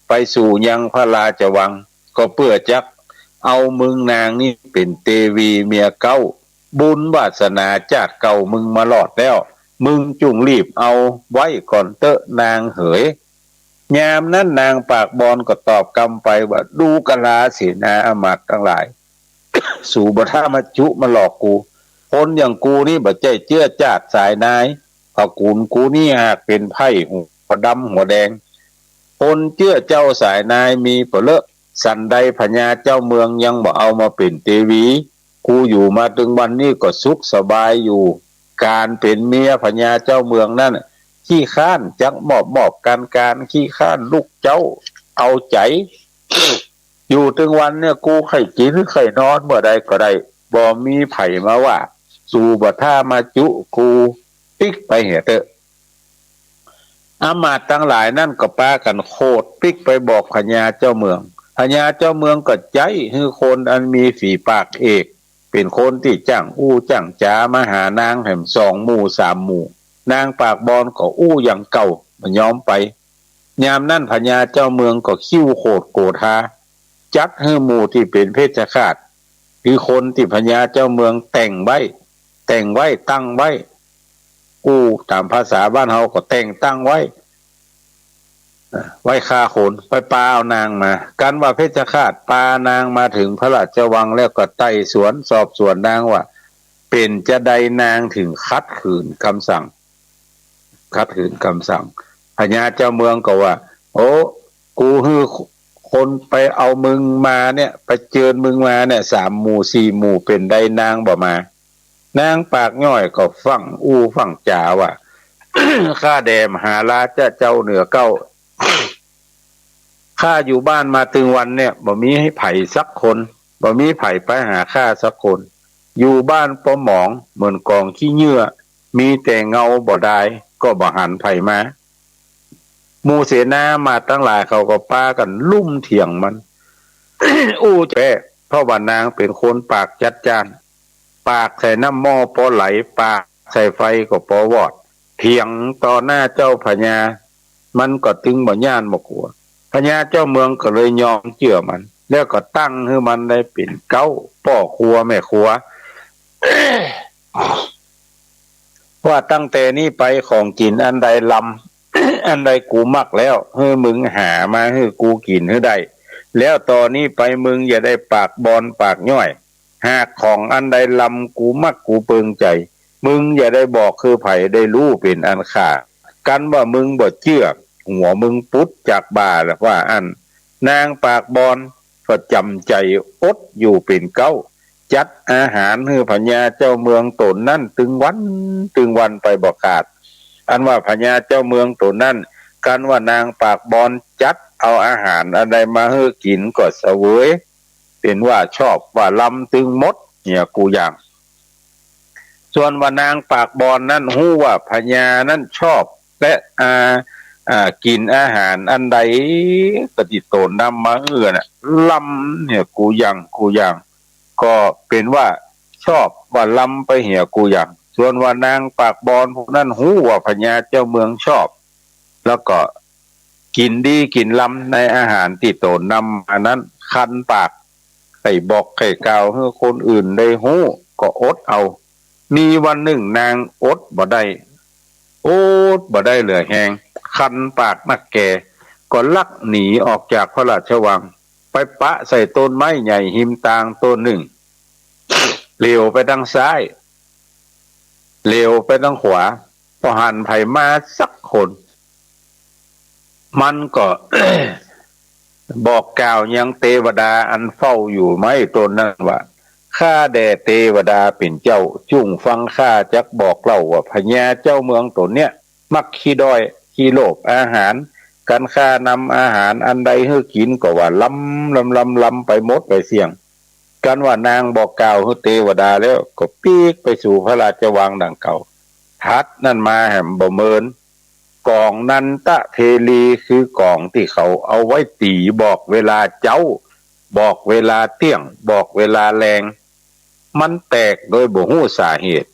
ไปสู่ยังพระราชวัง ก็เปื้อจักเอามึงนางนี้เป๋นเตวีเมียเก๊า บุญวาสนาจาติเก่ามึงมาลอดแล้ว มึงจุ่งรีบเอาไว้ก่อนเต๊อะนางเหย ยามนั้นนางปากบอนก็ตอบกำไปว่า ดูกราเสนาอำมาตย์ตังหลาย สูบ่ถ้ามาจุมาหลอกกู คนอย่างกูนี้บ่ใจ้เจื้อจาติสายนาย ตระกูลกูนี้หากเป๋นไพร่หัวดำหัวแดง คนเจื้อเจ้าสายนายมีบ่เลอะ สันใดพญาเจ้าเมืองยังบ่เอามาเป๋นเตวี กูอยู่มาตึงวันนี้ก็สุขสบายอยู่ ก๋านเป๋นเมียพญาเจ้าเมืองนั้น ขี้คร้านจักมอบมอบก๋านก๋าน ขี้คร้านลุกเจ๊าเอาใจ๋ อยู่ตึงวันเนี่ย กูใค่กิ๋นใค่นอนเมื่อใดก็ได้ บ่มีใผมาว่า สูบ่ถ้ามาจุกู ปิ๊กไปเหียเต๊อะ อำมาตย์ตังหลายนั้นก็ปากั๋นโขดปิ๊กไปบอกพญาเจ้าเมือง พญาเจ้าเมืองก็ใจ๊หื้อคนอันมีฝีปากเอก เป๋นคนตี้จ้างอู้จ้างจ๋ามาหานางแหมสองหมู่สามหมู่ นางปากบอนก็อู้อย่างเก่า บ่ยอมไป ยามนั้นพญาเจ้าเมืองก็คิ้วโขดโกธา จัดหื้อหมู่ตี้เป๋นเพชฌฆาต คือคนตี้พญาเจ้าเมืองแต่งไว้ แต่งไว้ตั้งไว้ อู้ต๋ามภาษาบ้านเฮาก็แต่งตั้งไว้ เอ่อ ไว้ฆ่าคน ไปปาเอานางมา กันว่าเพชฌฆาตปานางมาเถิงพระราชวังแล้วก็ไต่สวนสอบสวนนางว่า เป๋นจาใดนางเถิงขัดขืนกำสั่ง ขัดขืนกำสั่ง พญาเจ้าเมืองก็ว่า โอ้ กูหื้อคนไปเอามึงมาเนี่ย ไปเจิญมึงมาเนี่ย สามหมู่สี่หมู่ เป๋นใดนางบ่มา นางปากย่อยก็ฟั่งอู้ฟั่งจ๋าว่า ข้าแด่มหาราชเจ้าเหนือเก้า ข้าอยู่บ้านมาตึงวันเนี่ย บ่มีใผสักคน บ่มีใผไปหาข้าสักคน อยู่บ้านปอหมองเหมือนก๋องขี้เหยื่อ มีแต่เงาบ่ดาย ก็บ่หันใผมา หมู่เสนามาตย์ตังหลายเขาก็ปากั๋นลุ่มเถียงมัน อู้แจ้ เพราะว่านางเป๋นคนปากจัดจ้าน ปากใส่น้ำหม้อปอไหล ปากใส่ไฟก็ปอวอด เถียงต่อหน้าเจ้าพญา มันก็ตึงบ่ย้านบ่กั๋ว พญาเจ้าเมืองก็เลยยอมเจื้อมัน แล้วก็ตั้งหื้อมันได้เป๋นเก๊า ป้อครัวแม่ครัว ว่าตั้งแต่นี้ไปของกิ๋นอันใดลำ อันใดกูมักแล้ว หื้อมึงหามาหื้อกูกิ๋นหื้อได้ แล้วต่อนี้ไปมึงอย่าได้ปากบอนปากย่อย หากของอันใดลำกูมักกูเปิงใจ๋ มึงอย่าได้บอกหื้อใผได้ฮู้เป๋นอันขาด กันว่ามึงบ่เจื้อ หัวมึงปุดจากบ่าว่าอั้น นางปากบอนก็จ๋ำใจ๋อดอยู่เป๋นเก๊า จัดอาหารหื้อพญาเจ้าเมืองต๋นนั้นตึงวันตึงวันไปบ่ขาด อันว่าพญาเจ้าเมืองต๋นนั้น กันว่านางปากบอนจัดเอาอาหารอันใดมาหื้อกิ๋นก็เสวย เป๋นว่าชอบว่าลำตึงหมดเนี่ยกู้อย่าง ส่วนว่านางปากบอนนั้นฮู้ว่าพญานั้นชอบ และ อ่า อ่า กิ๋นอาหารอันใดก็ตี้ต๋นนำมาหื้อน่ะ ลำเนี่ยกู้อย่างกู้อย่าง ก็เป๋นว่าชอบว่าลำไปเหียกู้อย่าง ส่วนว่านางปากบอนผู้นั้นฮู้ว่าพญาเจ้าเมืองชอบ แล้วก็กิ๋นดีกิ๋นลำในอาหารตี้ต๋นนำมานั้น คันปาก ใค่บอกใค่กล่าวหื้อคนอื่นได้ฮู้ ก็อดเอา มีวันนึ่งนางอดบ่ได้ อดบ่ได้เหลือแฮง คันปากนักแก่ ก็ลักหนีออกจากพระราชวัง ไปปะใส่ต้นไม้ใหญ่ฮิมตางต้นนึ่ง เหลียวไปตางซ้าย เหลียวไปตางขวา บ่หันใผมาสักคน มันก็ บอกกล่าวยังเตวดาอันเฝ้าอยู่ไม้ต้นนั้นว่า ข้าแด่เตวดาเป๋นเจ้า จุ่งฟังข้าจักบอกเล่าว่าพญาเจ้าเมืองต๋นเนี่ย มักขี้ด้อยขี้โลภอาหาร กันข้านำอาหารอันใดหื้อกิ๋นก็ว่าลำลำลำลำไปหมดไปเสี้ยง กันว่านางบอกกล่าวหื้อเตวดาแล้วก็ปีกไปสู่พระราชวังดังเก่า ถัดนั้นมาแหมบ่เมิน ก๋องนันตะเพลี คือก๋องตี้เขาเอาไว้ตี๋บอกเวลาเจ๊า บอกเวลาเตี้ยง บอกเวลาแลง มันแตกโดยบ่ฮู้สาเหตุ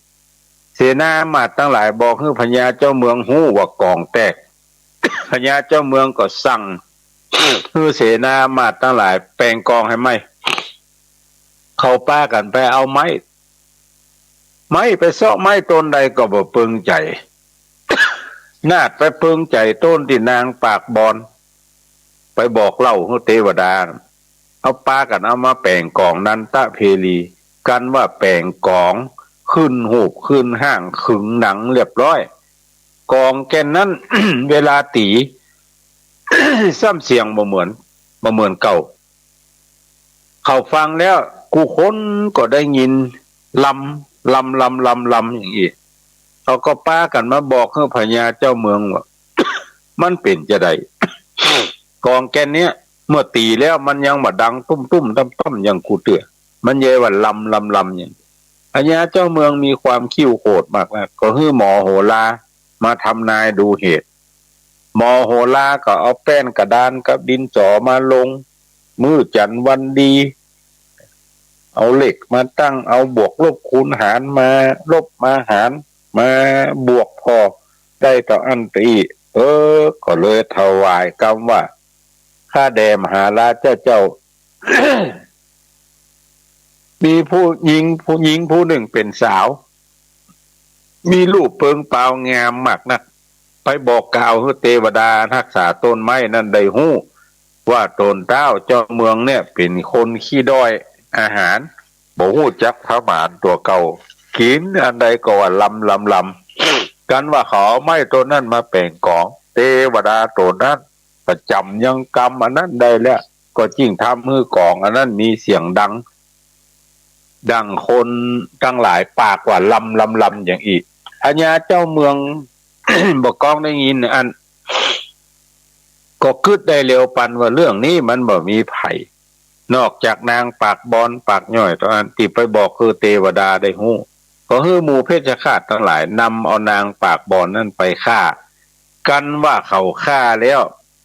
เสนามาตย์ตังหลายบอกหื้อพญาเจ้าเมืองฮู้ว่าก๋องแตก พญาเจ้าเมืองก็สั่งหื้อเสนามาตย์ตังหลายแป๋งก๋องหื้อใหม่ เขาปากั๋นไปเอาไม้ ไม้ไปเซาะไม้ต้นใดก็บ่เปิงใจ๋ นาดไปเปิงใจ๋ต้นตี้นางปากบอน ไปบอกเล่าหื้อเตวดา เอาปากั๋นเอามาแป๋งก๋องนันตะเพลี กันว่าแป๋งก๋อง ขึ้นฮูปขึ้นฮ่างขึงหนังเรียบร้อย ก๋องแก่นนั้น เวลาตี๋ ซ้ำเสียงบ่เหมือน บ่เหมือนเก่า เขาฟังแล้วกู้คนก็ได้ยินลำ ลำ ลำ ลำ ลำ อย่างอี้ เขาก็ปากั๋นมาบอกหื้อพญาเจ้าเมืองว่า มันเป๋นจาใด ก๋องแก่นเนี้ย เมื่อตี๋แล้วมันยังบ่ดังตุ้มๆ ต้ำๆ อย่างกูเตื้อ มันใหญ่ว่าลำลำลำอย่าง พญาเจ้าเมืองมีความคิ้วโขดมากนัก ก็หื้อหมอโหรามาทำนายดูเหตุ หมอโหราก็เอาแป้นกระดานกับดินสอมาลง มื้อจันทร์วันดี เอาเหล็กมาตั้ง เอาบวกลบคูณหารมาลบมาหาร มาบวกผ่อได้เต้าอั้นเต้าอี้ เออ ก็เลยถวายกำว่า ข้าแด่มหาราชเจ้า มีผู้หญิง ผู้หญิงผู้นึ่งเป๋นสาว มีรูปเปิงเป๋างามมากนัก ไปบอกกล่าวหื้อเตวดาฮักษาต้นไม้นั้นได้ฮู้ ว่าต๋นเต้าเจ้าเมืองเนี่ยเป๋นคนขี้ด้อยอาหาร บ่ฮู้จักผมานตั๋วเก่า กิ๋นอันใดก็ว่าลำลำลำ กันว่าเขาเอาไม้ต้นนั้นมาแป๋งก๋อง เตวดาต๋นนั้นก็จ๋ำยังกำอันนั้นได้แล้ว ก็จึงทำหื้อก๋องอันนั้นมีเสียงดัง ดังคนตังหลายปากว่าลำลำลำอย่างอี้ พญาเจ้าเมือง บ่ก้องได้ยินอั้น ก็กึ๊ดได้เร็วปันว่าเรื่องนี้มันบ่มีใผ นอกจากนางปากบอนปากย่อยเต้าอั้นตี้ไปบอกหื้อเตวดาได้ฮู้ ก็หื้อหมู่เพชฌฆาตตังหลายนำเอานางปากบอนนั้นไปฆ่า กันว่าเขาฆ่าแล้ว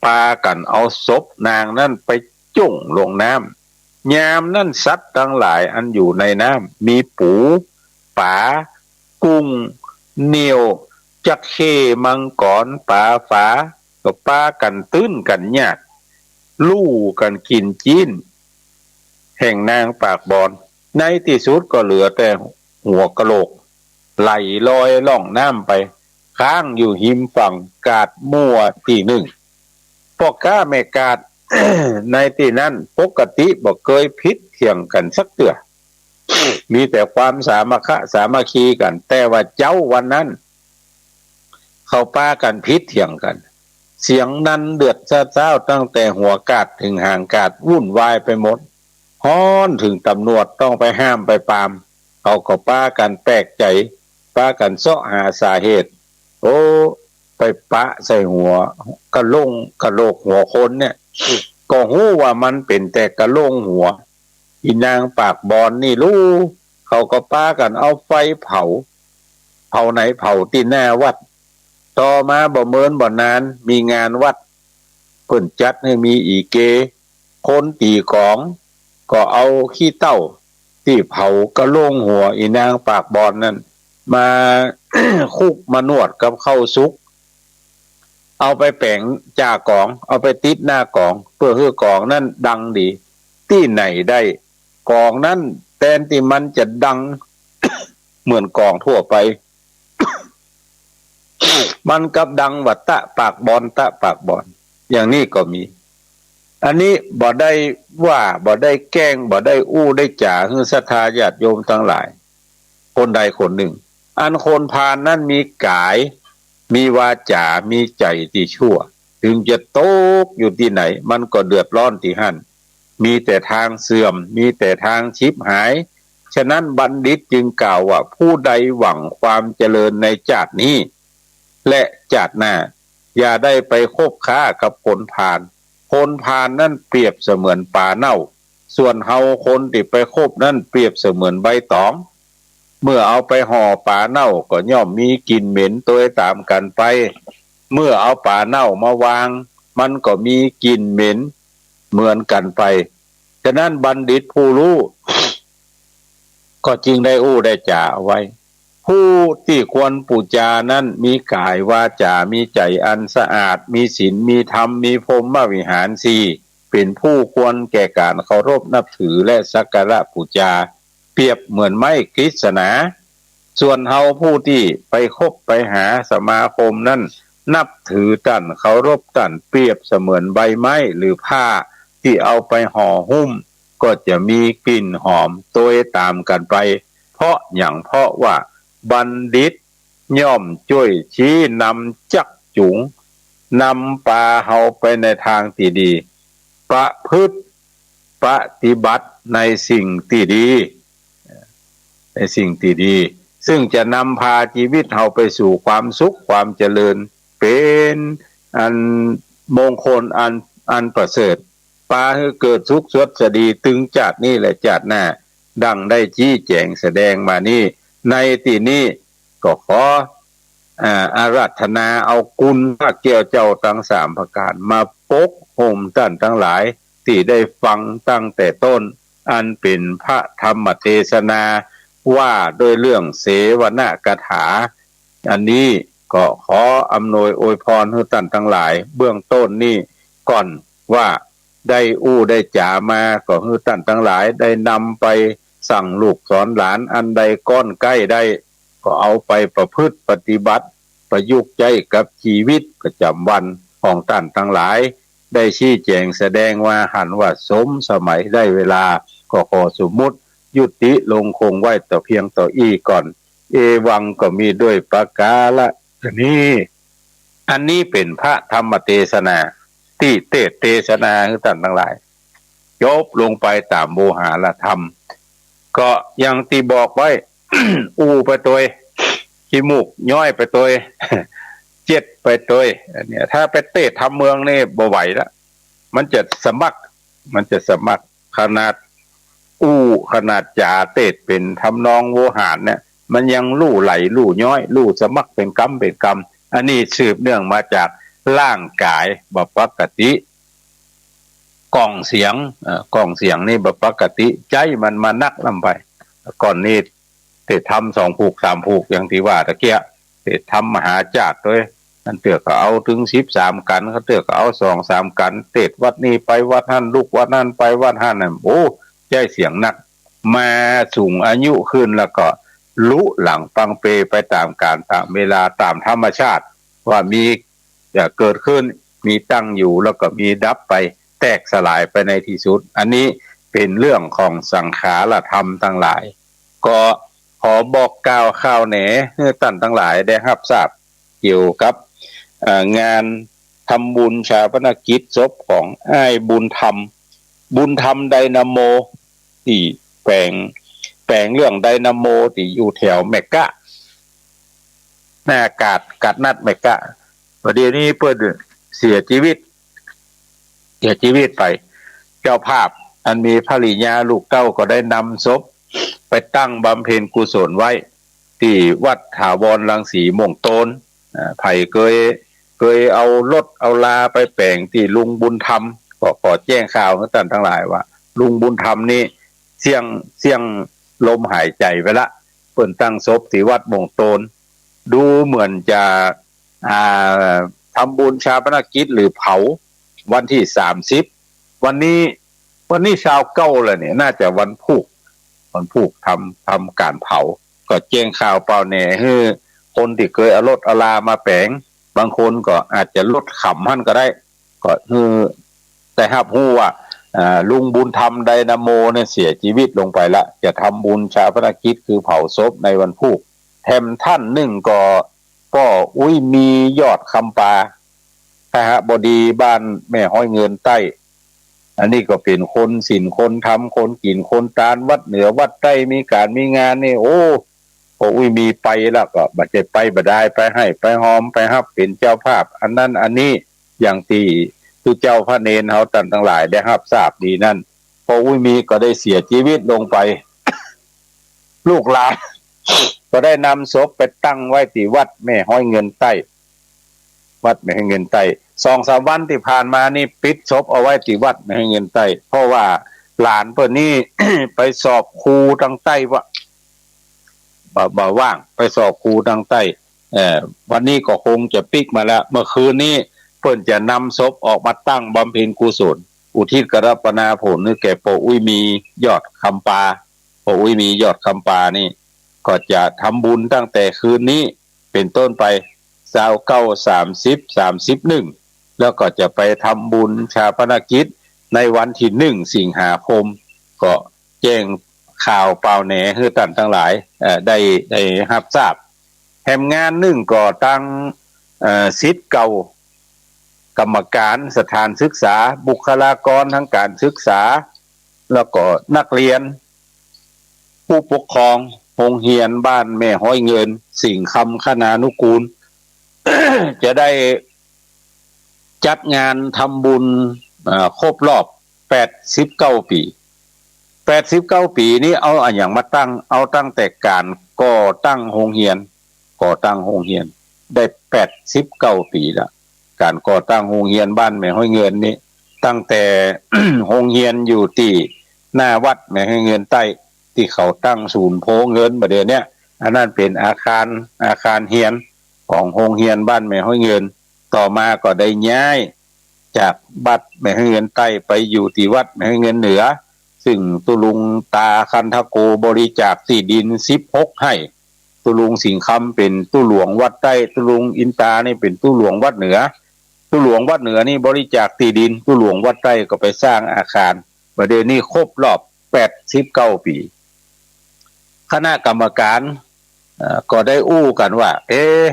ปากั๋นเอาศพนางนั้นไปจุ่งลงน้ำ ยามนั้นสัตว์ตังหลายอันอยู่ในน้ำ มีปู ป๋า กุ้ง เหนี่ยว จั๊กเข้ มังกร ป๋าฝา ก็ปากั๋นตื้นกั๋นยาด ลู่กั๋นกิ๋นจิ๊น แห่งนางปากบอน ในตี้สุดก็เหลือแต่หัวกะโหลก ไหลลอยล่องน้ำไป ค้างอยู่ฮิมฝั่งกาดมั่วตี้นึ่ง ป้อก๊าแม่กาด ในตี้นั้นปกติบ่เกยผิดเถียงกั๋นสักเตื้อ มีแต่ความสามัคคะสามัคคีกั๋น แต่ว่าเจ๊าวันนั้น เขาปากั๋นผิดเถียงกั๋น เสียงดังเดือดซาวตั้งแต่หัวกาดเถิงหางกาด วุ่นวายไปหมด ฮ้อนเถิงต๋ำรวจต้องไปห้ามไปปราม เขาก็ปากั๋นแปลกใจ๋ ปากั๋นเซาะหาสาเหตุ โอ้ ไปปะใส่หัวกะโหลงกะโหลกหัวคนเนี่ย ก็ฮู้ว่ามันเป๋นแต่กะโหลงหัว อีนางปากบอนนี่ลู เขาก็ปากั๋นเอาไฟเผา เผาไหนเผาตี้หน้าวัด ต่อมาบ่เมินบ่นานมีงานวัด เปิ้นจัดหื้อมีอีเก คนตี๋ก๋อง ก็เอาขี้เถ้าตี้เผากะโหลงหัวอีนางปากบอนนั้น มาคลุกมานวดกับข้าวสุก เอาไปแป๋งจ่าก๋อง เอาไปติดหน้าก๋อง เปื้อหื้อก๋องนั้นดังดี ตี้ไหนได้ ก๋องนั้นแตนตี้มันจะดังเหมือนก๋องทั่วไป มันกลับดังว่าตะปากบอน ตะปากบอน อย่างนี้ก็มี อันนี้บ่ได้ว่า บ่ได้แกล้ง บ่ได้อู้ได้จ๋าหื้อศรัทธาญาติโยมตังหลาย คนใดคนนึ่ง อันคนพาลนั้นมีก๋าย มีวาจ๋า มีใจ๋ตี้ชั่ว เถิงจะตกอยู่ตี้ไหน มันก็เดือดร้อนตี้หั้น มีแต่ตางเสื่อม มีแต่ตางฉิบหาย ฉะนั้นบัณฑิตจึงกล่าวว่า ผู้ใดหวังความเจริญในจาตินี้ และจาติหน้า อย่าได้ไปคบค้ากับคนพาล คนพาลนั้นเปรียบเสมือนป๋าเน่า ส่วนเฮาคนตี้ไปคบนั้นเปรียบเสมือนใบต๋อง เมื่อเอาไปห่อป๋าเน่าก็ย่อมมีกลิ่นเหม็นตวยต๋ามกั๋นไป เมื่อเอาป๋าเน่ามาวาง มันก็มีกลิ่นเหม็นเหมือนกั๋นไป ฉะนั้นบัณฑิตผู้ฮู้ ก็จึงได้อู้ได้จ๋าเอาไว้ ผู้ตี้ควรปู๋จานั้นมีก๋ายวาจ๋า มีใจ๋อันสะอาด มีศีล มีธรรม มีพรหมวิหารสี่ เป๋นผู้ควรแก่ก๋านเคารพนับถือและสักการะปู๋จา เปรียบเหมือนไม้กฤษณา ส่วนเฮาผู้ตี้ไปคบไปหาสมาคมนั้น นับถือต้าน เคารพต้าน เปรียบเสมือนใบไม้หรือผ้า ตี้เอาไปห่อหุ้ม ก็จะมีกลิ่นหอมตวยต๋ามกั๋นไป เพราะหยัง เพราะว่าบัณฑิตย่อมจ้วยชี้นำจักจุง นำปาเฮาไปในตางตี้ดี ประพฤติปฏิบัติในสิ่งตี้ดี ในสิ่งตี้ดี ซึ่งจะนำพาจีวิตเฮาไปสู่ความสุขความเจริญ เป๋นอันมงคลอัน อันประเสริฐ ปาหื้อเกิดสุขสวัสดีตึงจาตินี้และจาติหน้า ดังได้ชี้แจงแสดงมานี้ ในตี้นี้ก็ขอ อ่า อาราธนาเอาคุณพระแก้วเจ้าตังสามประก๋านมาปกโฮมต้านตังหลายตี้ได้ฟังตั้งแต่ต้น อันเป๋นพระธรรมเตสนาว่าโดยเรื่องเสวนกถา อันนี้ก็ขออำนวยอวยพรหื้อต้านตังหลายเบื้องต้นนี้ก่อนว่า ได้อู้ได้จ๋ามาก็หื้อต้านตังหลายได้นำไปสั่งลูกสอนหลาน อันใดก้อนใก้ได้ ก็เอาไปประพฤติปฏิบัติ ประยุกต์ใจ๊กับจีวิตประจ๋ำวันของต้านตังหลาย ได้ชี้แจงแสดงว่าหันว่าสมสมัยได้เวลา ก็ขอสมมุติยุติลงคงไว้แต่เพียงเต้าอี้ก่อน เอวังก็มีด้วยประก๋าละนี้ อันนี้เป๋นพระธรรมเตสนาตี้เตสน์เตสนาหื้อต้านตังหลาย จบลงไปต๋ามโวหารธรรม ก็อย่างตี้บอกไว้ อู้ไปตวย ขี้มูกย้อยไปตวย เจ็ดไปตวย อันเนี้ย ถ้าไปเตสน์ธรรมเมืองนี่บ่ไหวละ มันจะสมัคร มันจะสมัคร ขนาดอู้ขนาดจ๋าเตสน์เป๋นทำนองโวหารเนี่ย มันยังลู่ไหลลู่ย้อย ลู่สมัครเป๋นกำเป๋นกำ อันนี้สืบเนื่องมาจากร่างก๋ายบ่ปกติ กล่องเสียง เอ่อ กล่องเสียงนี่บ่ปกติ ใจ๊มันมานักล้ำไป ก่อนนี้เตสน์ธรรมสองผูกสามผูก อย่างตี้ว่าตะเกียะ เตสน์ธรรมมหาจาตุด้วย อันเตื้อก็เอาเถิงสิบสามกั๋น เขาเตื้อก็เอาสองสามกั๋น เตสน์วัดนี้ไปวัดหั้น ลุกวัดหั้นไปวัดหั้นน่ะ โอ้ ใจ๊เสียงนัก มาสูงอายุขึ้นแล้วก็ลุหลังปังเปไปต๋ามกาลต๋ามเวลาต๋ามธรรมชาติ ว่ามี จะเกิดขึ้น มีตั้งอยู่ แล้วก็มีดับไป แตกสลายไปในตี้สุด อันนี้เป๋นเรื่องของสังขารธรรมตังหลาย ก็ขอบอกกล่าวข่าวแหนหื้อต้านตังหลายได้ฮับทราบ เกี่ยวกับ เอ่อ งานทำบุญฌาปนกิจศพของอ้ายบุญธรรม บุญธรรมไดนาโม ตี้แป๋ง แป๋งเรื่องไดนาโมตี้อยู่แถวแมกกะ หน้ากาด กาดนัดแมกกะ ประเดี๋ยวนี้เปิ้นเสียจีวิต เสียจีวิตไป เจ้าภาพอันมีภริยาลูกเต้าก็ได้นำศพไปตั้งบำเพ็ญกุศลไว้ ตี้วัดถาวรรังสีม่วงโตน อ่า ใผเกย เกยเอารถเอาลาไปแป๋งตี้ลุงบุญธรรม ก็ขอแจ้งข่าวหื้อต้านตังหลายว่า ลุงบุญธรรมนี่เสี้ยง เสี้ยงลมหายใจ๋ไปละ เปิ้นตั้งศพตี้วัดม่วงโตน ดูเหมือนจะ อ่า ทำบุญฌาปนกิจหรือเผาวันตี้สามสิบ วันนี้ วันนี้ซาวเก้าแล้วเนี่ย น่าจะวันพูก วันพูกทำ ทำก๋านเผา ก็แจ้งข่าวเป่าแหน่หื้อคนตี้เกยเอารถเอาลามาแป๋ง บางคนก็อาจจะรถขำหั้นก็ได้ ก็หื้อได้ฮับฮู้ว่า อ่า ลุงบุญธรรมไดนาโมเนี่ยเสียจีวิตลงไปละ จะทำบุญฌาปนกิจคือเผาศพในวันพูก แถมต้านนึ่งก็ ป้ออุ๊ยมี ยอดคำปา คหบดีบ้านแม่ฮ้อยเงินใต้ อันนี้ก็เป๋นคนศีลคนธรรม คนกิ๋นคนตาน วัดเหนือวัดใต้ มีก๋านมีงานนี่ โอ้ ป้ออุ๊ยมีไปแล้วก็บ่ใจ้ไปบ่ดาย ไปไห้ไปฮอม ไปฮับเป๋นเจ้าภาพ อันนั้นอันนี้ อย่างตี้ตุ๊เจ้าพระเณรเฮาต้านตังหลายได้ฮับทราบดีนั้น ป้ออุ๊ยมีก็ได้เสียจีวิตลงไป ลูกหลาน ก็ได้นำศพไปตั้งไว้ตี้วัดแม่ฮ้อยเงินใต้ วัดแม่ฮ้อยเงินใต้ สองสามวันตี้ผ่านมานี่ปิดศพเอาไว้ตี้วัดแม่ฮ้อยเงินใต้ เพราะว่าหลานเปิ้นนี่ ไปสอบครูตางใต้วะ บ่ บ่ว่าง ไปสอบครูตางใต้ เอ่อ วันนี้ก็คงจะปิ๊กมาแล้ว เมื่อคืนนี้เปิ้นจะนำศพออกมาตั้งบำเพ็ญกุศล อุทิศกรัปนาผลหื้อแก่ป้ออุ๊ยมี ยอดคำปา ป้ออุ๊ยมี ยอดคำปานี่ ก็จะทำบุญตั้งแต่คืนนี้เป๋นต้นไป ซาวเก้า สามสิบ สามสิบเอ็ด แล้วก็จะไปทำบุญฌาปนกิจในวันตี้หนึ่งสิงหาคม ก็แจ้งข่าวเป่าแหน่หื้อต้านตังหลาย เอ่อ ได้ ได้ฮับทราบ แถมงานนึ่งก็ตัง เอ่อ ศิษย์เก่า กรรมการสถานศึกษา บุคลากรตางก๋านศึกษา แล้วก็นักเรียน ผู้ปกครองโฮงเฮียนบ้านแม่ฮ้อยเงิน สิงห์คำคณานุกูล จะได้จัดงานทำบุญ เอ่อ ครบรอบ แปดสิบเก้าปี๋ แปดสิบเก้าปี๋นี้เอาอะหยังมาตั้ง เอาตั้งแต่ก๋านก่อตั้งโฮงเฮียน ก่อตั้งโฮงเฮียน ได้แปดสิบเก้าปี๋ละ ก๋านก่อตั้งโฮงเฮียนบ้านแม่ฮ้อยเงินนี้ ตั้งแต่ โฮงเฮียนอยู่ตี้หน้าวัดแม่ฮ้อยเงินใต้ ตี้เขาตั้งศูนย์โพเงินบ่าเดี่ยวเนี้ย อันนั้นเป๋นอาคาร อาคารเฮียนของโฮงเฮียนบ้านแม่ฮ้อยเงิน ต่อมาก็ได้ย้ายจากวัดแม่ฮ้อยเงินใต้ไปอยู่ตี้วัดแม่ฮ้อยเงินเหนือ ซึ่งตุ๊ลุงตาคันทโกบริจาคตี้ดินสิบหกไฮ่ ตุ๊ลุงสิงห์คำเป๋นตุ๊หลวงวัดใต้ ตุ๊ลุงอินตานี่เป๋นตุ๊หลวงวัดเหนือ ตุ๊หลวงวัดเหนือนี่บริจาคตี้ดิน ตุ๊หลวงวัดใต้ก็ไปสร้างอาคาร บ่าเดี่ยวนี้ครบรอบแปดสิบเก้าปี๋ คณะกรรมการ เอ่อ ก็ได้อู้กั๋นว่า เอ๊ะ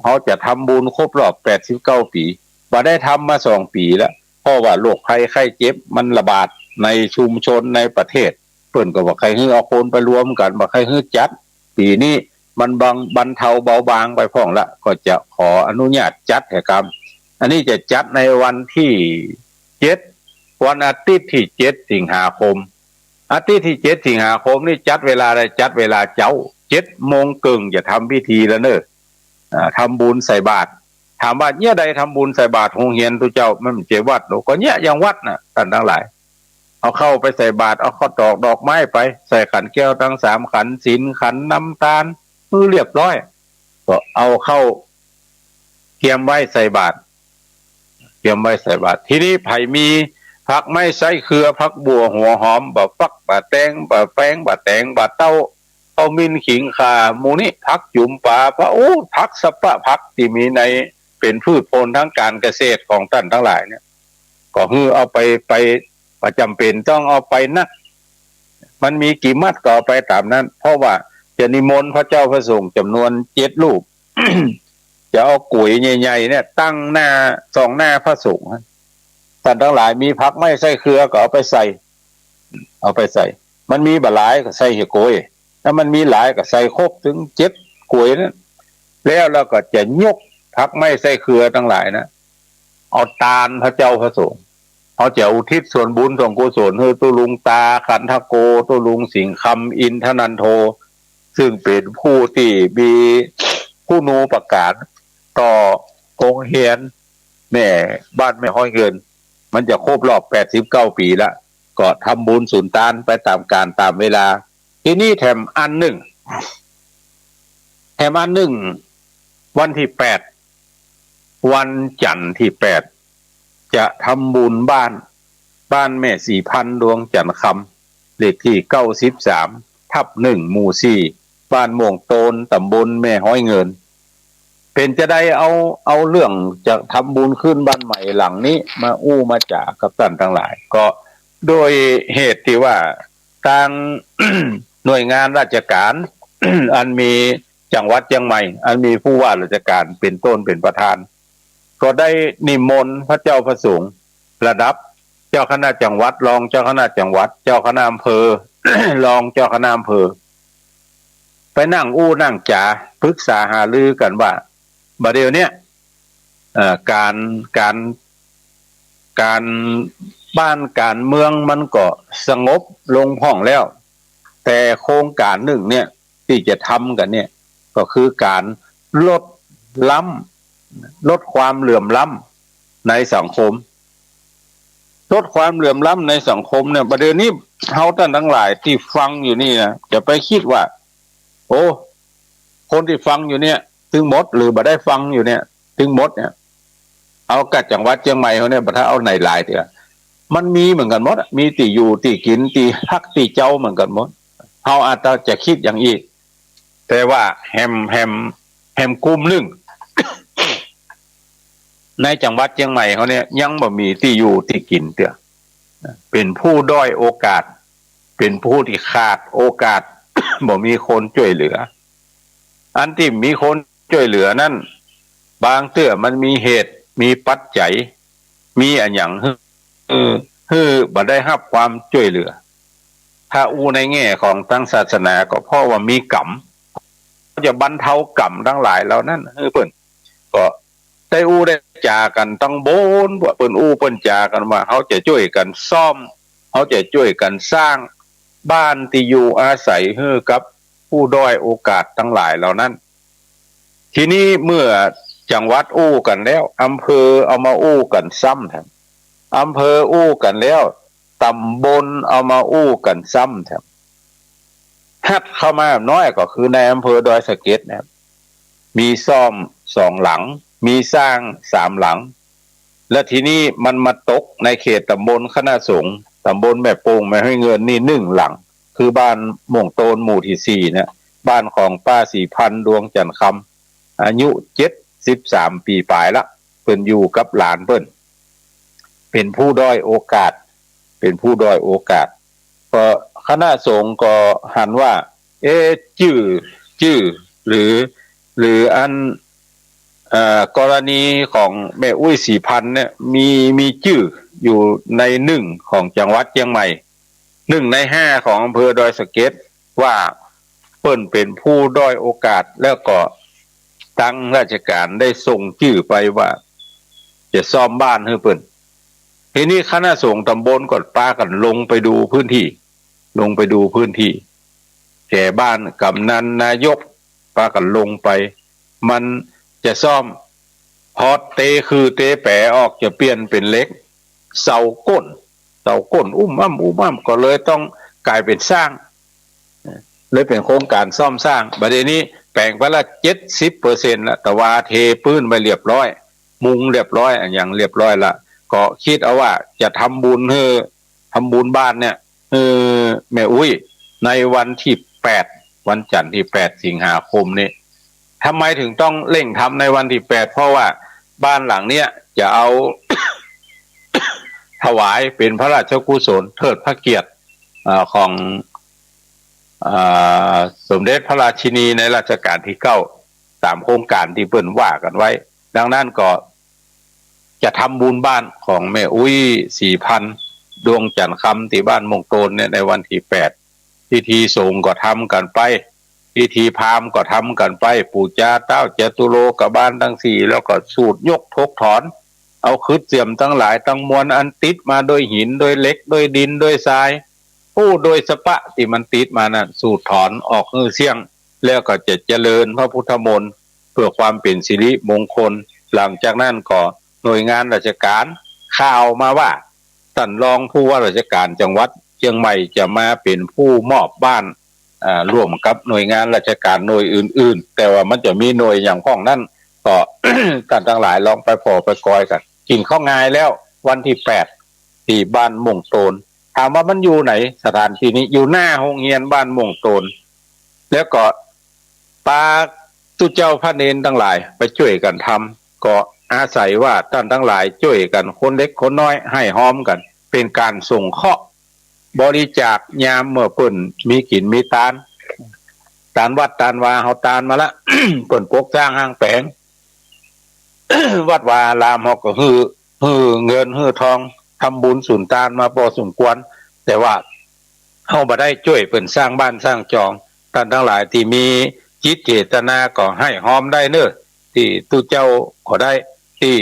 เฮาจะทำบุญครบรอบแปดสิบเก้าปี๋ บ่ได้ทำมาสองปี๋แล้ว เพราะว่าโรคภัยไข้เจ็บมันระบาดในชุมชนในประเทศ เปิ้นก็บ่ใค่หื้อเอาคนไปรวมกั๋น บ่ใค่หื้อจัด ปี๋นี้มันบาง บรรเทาเบาบางไปพ่องละ ก็จะขออนุญาตจัดแหมกำ อันนี้จะจัดในวันตี้เจ็ด วันอาทิตย์ตี้เจ็ดสิงหาคม อาทิตย์ตี้เจ็ดสิงหาคมนี่จัดเวลาใด จัดเวลาเจ๊า เจ็ดโมงเกิ่งจะทำพิธีแล้วเน่อ อ่า ทำบุญใส่บาตร ถามว่าเยียะใดทำบุญใส่บาตรโฮงเฮียนตุ๊เจ้า มันบ่ใจ้วัดหรอก ก็เยียะยังวัดน่ะ ต้านตังหลาย เอาเข้าไปใส่บาตร เอาข้าวตอกดอกไม้ไป ใส่ขันแก้วตังสามขัน ศีลขัน น้ำตาล หื้อเรียบร้อย ก็เอาเข้าเตรียมไว้ใส่บาตร เตรียมไว้ใส่บาตร ทีนี้ใผมีผักไม้ไส้เครือ ผักบั่ว หัวหอม บ่าฟัก บ่าแตง บ่าแฟง บ่าแต๋ง บ่าเต๊า ข้าวมิ้น ขิง ข่า หมู่นี้ ผักจุ๋ม ป๋า ปลา โอ้ ผักสะปะ ผักตี้มีใน เป๋นพืชผลทางก๋านเกษตรของต้านตังหลายเนี่ย ก็หื้อเอาไป ไป บ่จ๋ำเป๋นต้องเอาไปนัก มันมีกี่มัดก็เอาไปต๋ามนั้น เพราะว่าจะนิมนต์พระเจ้าพระสงฆ์จ๋ำนวนเจ็ดรูป จะเอาก๋วยใหญ่ๆ เนี่ย ตั้งหน้า สองหน้าพระสงฆ์ ต้านตังหลายมีผักไม้ไส้เครือก็เอาไปใส่ เอาไปใส่ มันมีบ่หลายก็ใส่เหียโกย ถ้ามันมีหลายก็ใส่ครบเถิงเจ็ดก๋วยนั้น แล้ว แล้วก็จะยกผักไม้ไส้เครือตังหลายนะ เอาตานพระเจ้าพระสงฆ์ เฮาจะอุทิศส่วนบุญส่วนกุศลหื้อตุ๊ลุงตาคันทโก ตุ๊ลุงสิงห์คำ อินทนันโท ซึ่งเป๋นผู้ตี้มีคุณูปการต่อโฮงเฮียนแม่บ้านแม่ฮ้อยเงิน มันจะครบรอบแปดสิบเก้าปี๋ละ ก็ทำบุญสุนตานไปต๋ามกาลต๋ามเวลา ทีนี้แถมอันนึ่ง แถมอันนึ่ง วันตี้แปด วันจันทร์ตี้แปด จะทำบุญบ้าน บ้านแม่ศรีพันธุ์ ดวงจันทร์คำ เลขตี้เก้าสิบสามทับหนึ่ง หมู่สี่ บ้านม่วงโตน ต๋ำบลแม่ฮ้อยเงิน เป๋นจาใด เอา เอาเรื่องจะทำบุญขึ้นบ้านใหม่หลังนี้มาอู้มาจ๋ากับต้านตังหลาย ก็โดยเหตุตี้ว่า ตางหน่วยงานราชก๋าน อันมีจังหวัดเจียงใหม่ อันมีผู้ว่าราชก๋านเป๋นต้นเป๋นประธาน ก็ได้นิมนต์พระเจ้าพระสงฆ์ระดับเจ้าคณะจังหวัด รองเจ้าคณะจังหวัด เจ้าคณะอำเภอ รองเจ้าคณะอำเภอ ไปนั่งอู้นั่งจ๋าปรึกษาหารือกั๋นว่า บ่าเดี่ยวเนี้ย เอ่อ ก๋าน ก๋าน ก๋านบ้านก๋านเมืองมันก็สงบลงพ่องแล้ว แต่โครงก๋านนึ่งเนี่ยตี้จะทำกั๋นเนี่ย ก็คือก๋านลดล้ำ ลดความเหลื่อมล้ำในสังคม ลดความเหลื่อมล้ำในสังคมเนี่ย บ่าเดี่ยวนี้เฮาต้านตังหลายตี้ฟังอยู่นี่นะ จะไปกึ๊ดว่า โอ้ คนตี้ฟังอยู่เนี่ย ตึงหมด หรือบ่ได้ฟังอยู่เนี่ย ตึงหมดเนี่ย เอาก้าจังหวัดเจียงใหม่เฮาเนี่ย บ่ถ้าเอาไหนหลายเตื้อ มันมีเหมือนกั๋นหมดอะ มีตี้อยู่ตี้กิ๋น ตี้ฮักตี้เจ้าเหมือนกั๋นหมด เฮาอาจจะกึ๊ดอย่างอี้ แต่ว่าแหม แหม แหมกลุ่มนึ่ง ในจังหวัดเจียงใหม่เฮาเนี่ย ยังบ่มีตี้อยู่ตี้กิ๋นเตื้อ เป๋นผู้ด้อยโอกาส เป๋นผู้ตี้ขาดโอกาส บ่มีคนจ้วยเหลือ อันตี้มีคนจ้วยเหลือนั้น บางเตื้อมันมีเหตุ มีปัจจัย มีอะหยังหื้อ หื้อ หื้อบ่ได้ฮับความจ้วยเหลือ ถ้าอู้ในแง่ของตางศาสนาก็เพราะว่ามีกรรม จะบรรเทากรรมตังหลายเหล่านั้นหื้อเปิ้น ก็ ได้อู้ได้จ๋ากั๋นตังบน ว่าเปิ้นอู้เปิ้นจ๋ากั๋นว่า เฮาจะจ้วยกั๋นซ่อม เฮาจะจ้วยกั๋นสร้างบ้านตี้อยู่อาศัยหื้อกับผู้ด้อยโอกาสตังหลายเหล่านั้น ทีนี้เมื่อจังหวัดอู้กั๋นแล้ว อำเภอเอามาอู้กั๋นซ้ำแถม อำเภออู้กั๋นแล้ว ต๋ำบลเอามาอู้กั๋นซ้ำแถม ฮัดเข้ามาน้อยก็คือนายอำเภอดอยสะเก็ดนะครับ มีซ่อมสองหลัง มีสร้างสามหลัง และทีนี้มันมาตกในเขตต๋ำบลคณะสงฆ์ ต๋ำบลแม่โป่งแม่ฮ้วยเงินนี่หนึ่งหลัง คือบ้านม่วงโตนหมู่ตี้สี่นะ บ้านของป้าศรีพันธ์ ดวงจันทร์คำ อายุเจ็ดสิบสามปี๋ป๋ายละ เปิ้นอยู่กับหลานเปิ้น เป๋นผู้ด้อยโอกาส เป๋นผู้ด้อยโอกาส ก็คณะสงฆ์ก็หันว่า เอ๊ะ จื้อ จื้อ หรือ หรืออัน เอ่อ กรณีของแม่อุ๊ยศรีพันธ์เนี่ย มี มีจื้ออยู่ในหนึ่งของจังหวัดเจียงใหม่ หนึ่งในห้าของอำเภอดอยสะเก็ด ว่าเปิ้นเป๋นผู้ด้อยโอกาส แล้วก็ตังราชก๋านได้ส่งจื้อไปว่า จะซ่อมบ้านหื้อเปิ้น ทีนี้คณะสงฆ์ต๋ำบลก็ปากั๋นลงไปดูพื้นที่ ลงไปดูพื้นที่ แก่บ้านกำนันนายก ปากั๋นลงไป มันจะซ่อม พอเตคือเตแป๋ออกจะเปลี่ยนเป๋นเหล็ก เสาก้น เสาก้นอุ้มอ้ำอุ้มอ้ำ ก็เลยต้องก๋ายเป๋นสร้าง เลยเป๋นโครงก๋านซ่อมสร้าง บัดนี้แป๋งไปละเจ็ดสิบเปอร์เซ็นต์ละ ตะวาเทปื๊นไปเรียบร้อย มุงเรียบร้อย อะหยังเรียบร้อยละ ก็กึ๊ดเอาว่าจะทำบุญหื้อ ทำบุญบ้านเนี่ย เออ แม่อุ๊ย ในวันตี้แปด วันจันทร์ตี้แปดสิงหาคมนี้ ทำไมถึงต้องเร่งทำในวันตี้แปด เพราะว่าบ้านหลังเนี้ยจะเอา ถวายเป๋นพระราชกุศลเทิดพระเกียรติ เอ่อ ของ เอ่อ สมเด็จพระราชินีในรัชกาลตี้เก้า ต๋ามโครงก๋านตี้เปิ้นว่ากั๋นไว้ ดังนั้นก็ จะทำบุญบ้านของแม่อุ๊ยศรีพันธ์ ดวงจันทร์คำ ตี้บ้านม่วงโตนเนี่ย ในวันตี้แปด พิธีสงฆ์ก็ทำกั๋นไป พิธีพราหมณ์ก็ทำกั๋นไป ปู๋จาต๊าวจตุโลกบาลตังสี่ แล้วก็สูดยกถกถอน เอาขึดเสี้ยมตังหลายตังมวล อันติดมาโดยหิน โดยเหล็ก โดยดิน โดยทราย โอ้ โดยสะปะตี้มันติดมานั้น สูดถอนออกหื้อเสี้ยง แล้วก็จะเจริญพระพุทธมนต์ เพื่อความเป๋นสิริมงคล หลังจากนั้นก็หน่วยงานราชก๋าน ข่าวมาว่า ต้านรองผู้ว่าราชก๋านจังหวัดเจียงใหม่จะมาเป๋นผู้มอบบ้าน อ่า ร่วมกับหน่วยงานราชก๋านหน่วยอื่นๆ แต่ว่ามันจะมีหน่วยหยังพ่องนั้น ก็ ต้านตังหลายลองไปผ่อไปกอยกั๋น กิ๋นข้าวงายแล้ว วันตี้แปด ตี้บ้านม่วงโตน ถามว่ามันอยู่ไหน สถานตี้นี้ อยู่หน้าโฮงเฮียนบ้านม่วงโตน แล้วก็ปาตุ๊เจ้าพระเณรตังหลายไปจ้วยกั๋นทำ ก็อาศัยว่าต้านตังหลายจ้วยกั๋น คนเล็กคนน้อย ฮ้อมกั๋น เป๋นก๋านสงเคราะห์ บริจาคยามเมื่อเปิ้นมีกิ๋นมีตาน ตานวัดตานวาเฮาตานมาละ เปิ้นปกสร้างห้างแป๋ง วัดวาอารามเฮาก็หื้อ หื้อเงินหื้อทอง ทำบุญสุนตานมาปอสมควร แต่ว่าเฮาบ่ได้จ้วยเปิ้นสร้างบ้านสร้างจอง ต้านตังหลายตี้มีจิตเจตนาก็ฮ้อมได้เน่อ ตี้ตุ๊เจ้าก็ได้ ตี้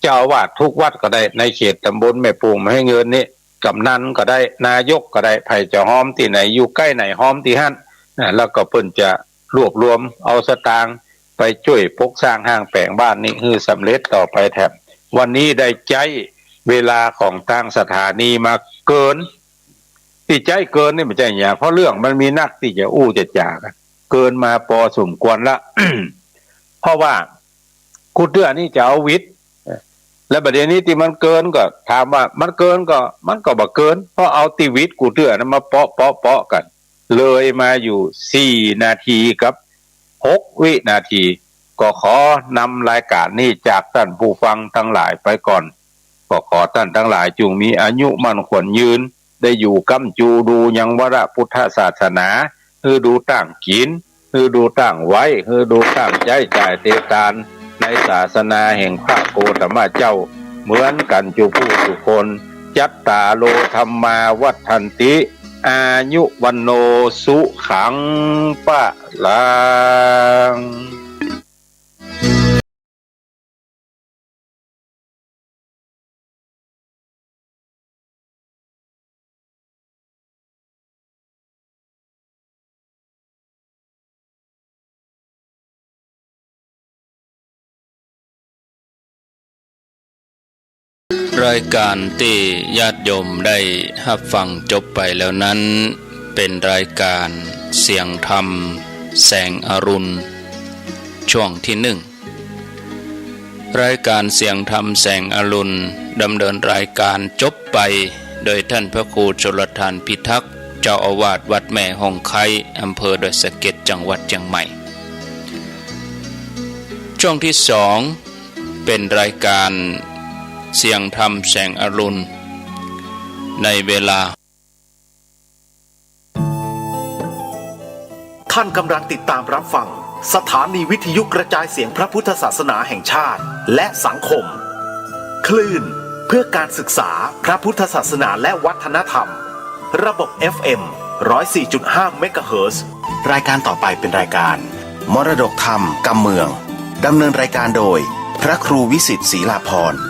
เจ้าอาวาสกู้วัดก็ได้ ในเขตต๋ำบลแม่โป่งแม่ฮ้วยเงินนี้ ก๋ำนันก็ได้ นายกก็ได้ ใผจะฮ้อมตี้ไหน อยู่ใก้ไหนฮ้อมตี้หั้น นะ แล้วก็เปิ้นจะรวบรวมเอาสตางค์ไปจ้วยปกสร้างห้างแป๋งบ้านนี้หื้อสำเร็จต่อไปแถม วันนี้ได้ใจ๊เวลาของตางสถานีมาเกิน ตี้ใจ๊เกินนี่บ่ใจ้หยัง เพราะเรื่องมันมีนักตี้จะอู้จะจ๋ากั๋น เกินมาปอสมควรละ เพราะว่ากู้เตื้อนี่จะเอาหวิด แล้วบัดเดี๋ยวนี้ตี้มันเกินก็ถามว่ามันเกินก็ มันก็บ่เกิน เพราะเอาตี้หวิดกู้เตื้อนั้นมาเปาะเปาะเปาะกั๋น เลยมาอยู่สี่นาทีกับหกวินาที ก็ขอนำรายก๋านนี้จากต้านผู้ฟังตังหลายไปก่อน ก็ขอต้านตังหลายจุ่งมีอายุมั่นขวัญยืน ได้อยู่ก๊ำจูดูยังวรพุทธศาสนา หื้อดูต้างกิ๋น หื้อดูต้างไหว้ หื้อดูต้างใจ๊จ่ายเตตาน ในศาสนาแห่งพระโคตมะเจ้า เหมือนกั๋นจุผู้จุคน จัตตาโร ธัมมา วัฑฒันติ อายุ วัณโณ สุขัง พะลัง รายการตี้ญาติโยมได้ฮับฟังจบไปแล้วนั้น เป๋นรายการเสียงธรรมแสงอรุณ ช่วงตี้นึ่ง รายการเสียงธรรมแสงอรุณ ดำเนินรายการจบไปโดยท่านพระครูชลทานพิทักษ์ เจ้าอาวาสวัดแม่ฮ่องไคร้ อำเภอดอยสะเก็ด จังหวัดเจียงใหม่ ช่วงตี้สอง เป๋นรายการเสียงธรรมแสงอรุณ ในเวลา ท่านกำลังติดตามรับฟังสถานีวิทยุกระจายเสียงพระพุทธศาสนาแห่งชาติและสังคม คลื่นเพื่อการศึกษาพระพุทธศาสนาและวัฒนธรรม ระบบ เอฟ เอ็ม ร้อยสี่จุดห้า เมกะเฮิรตซ์ รายการต่อไปเป็นรายการมรดกธรรมกำเมือง ดำเนินรายการโดยพระครูวิสิทธิ์ศรีลาภรณ์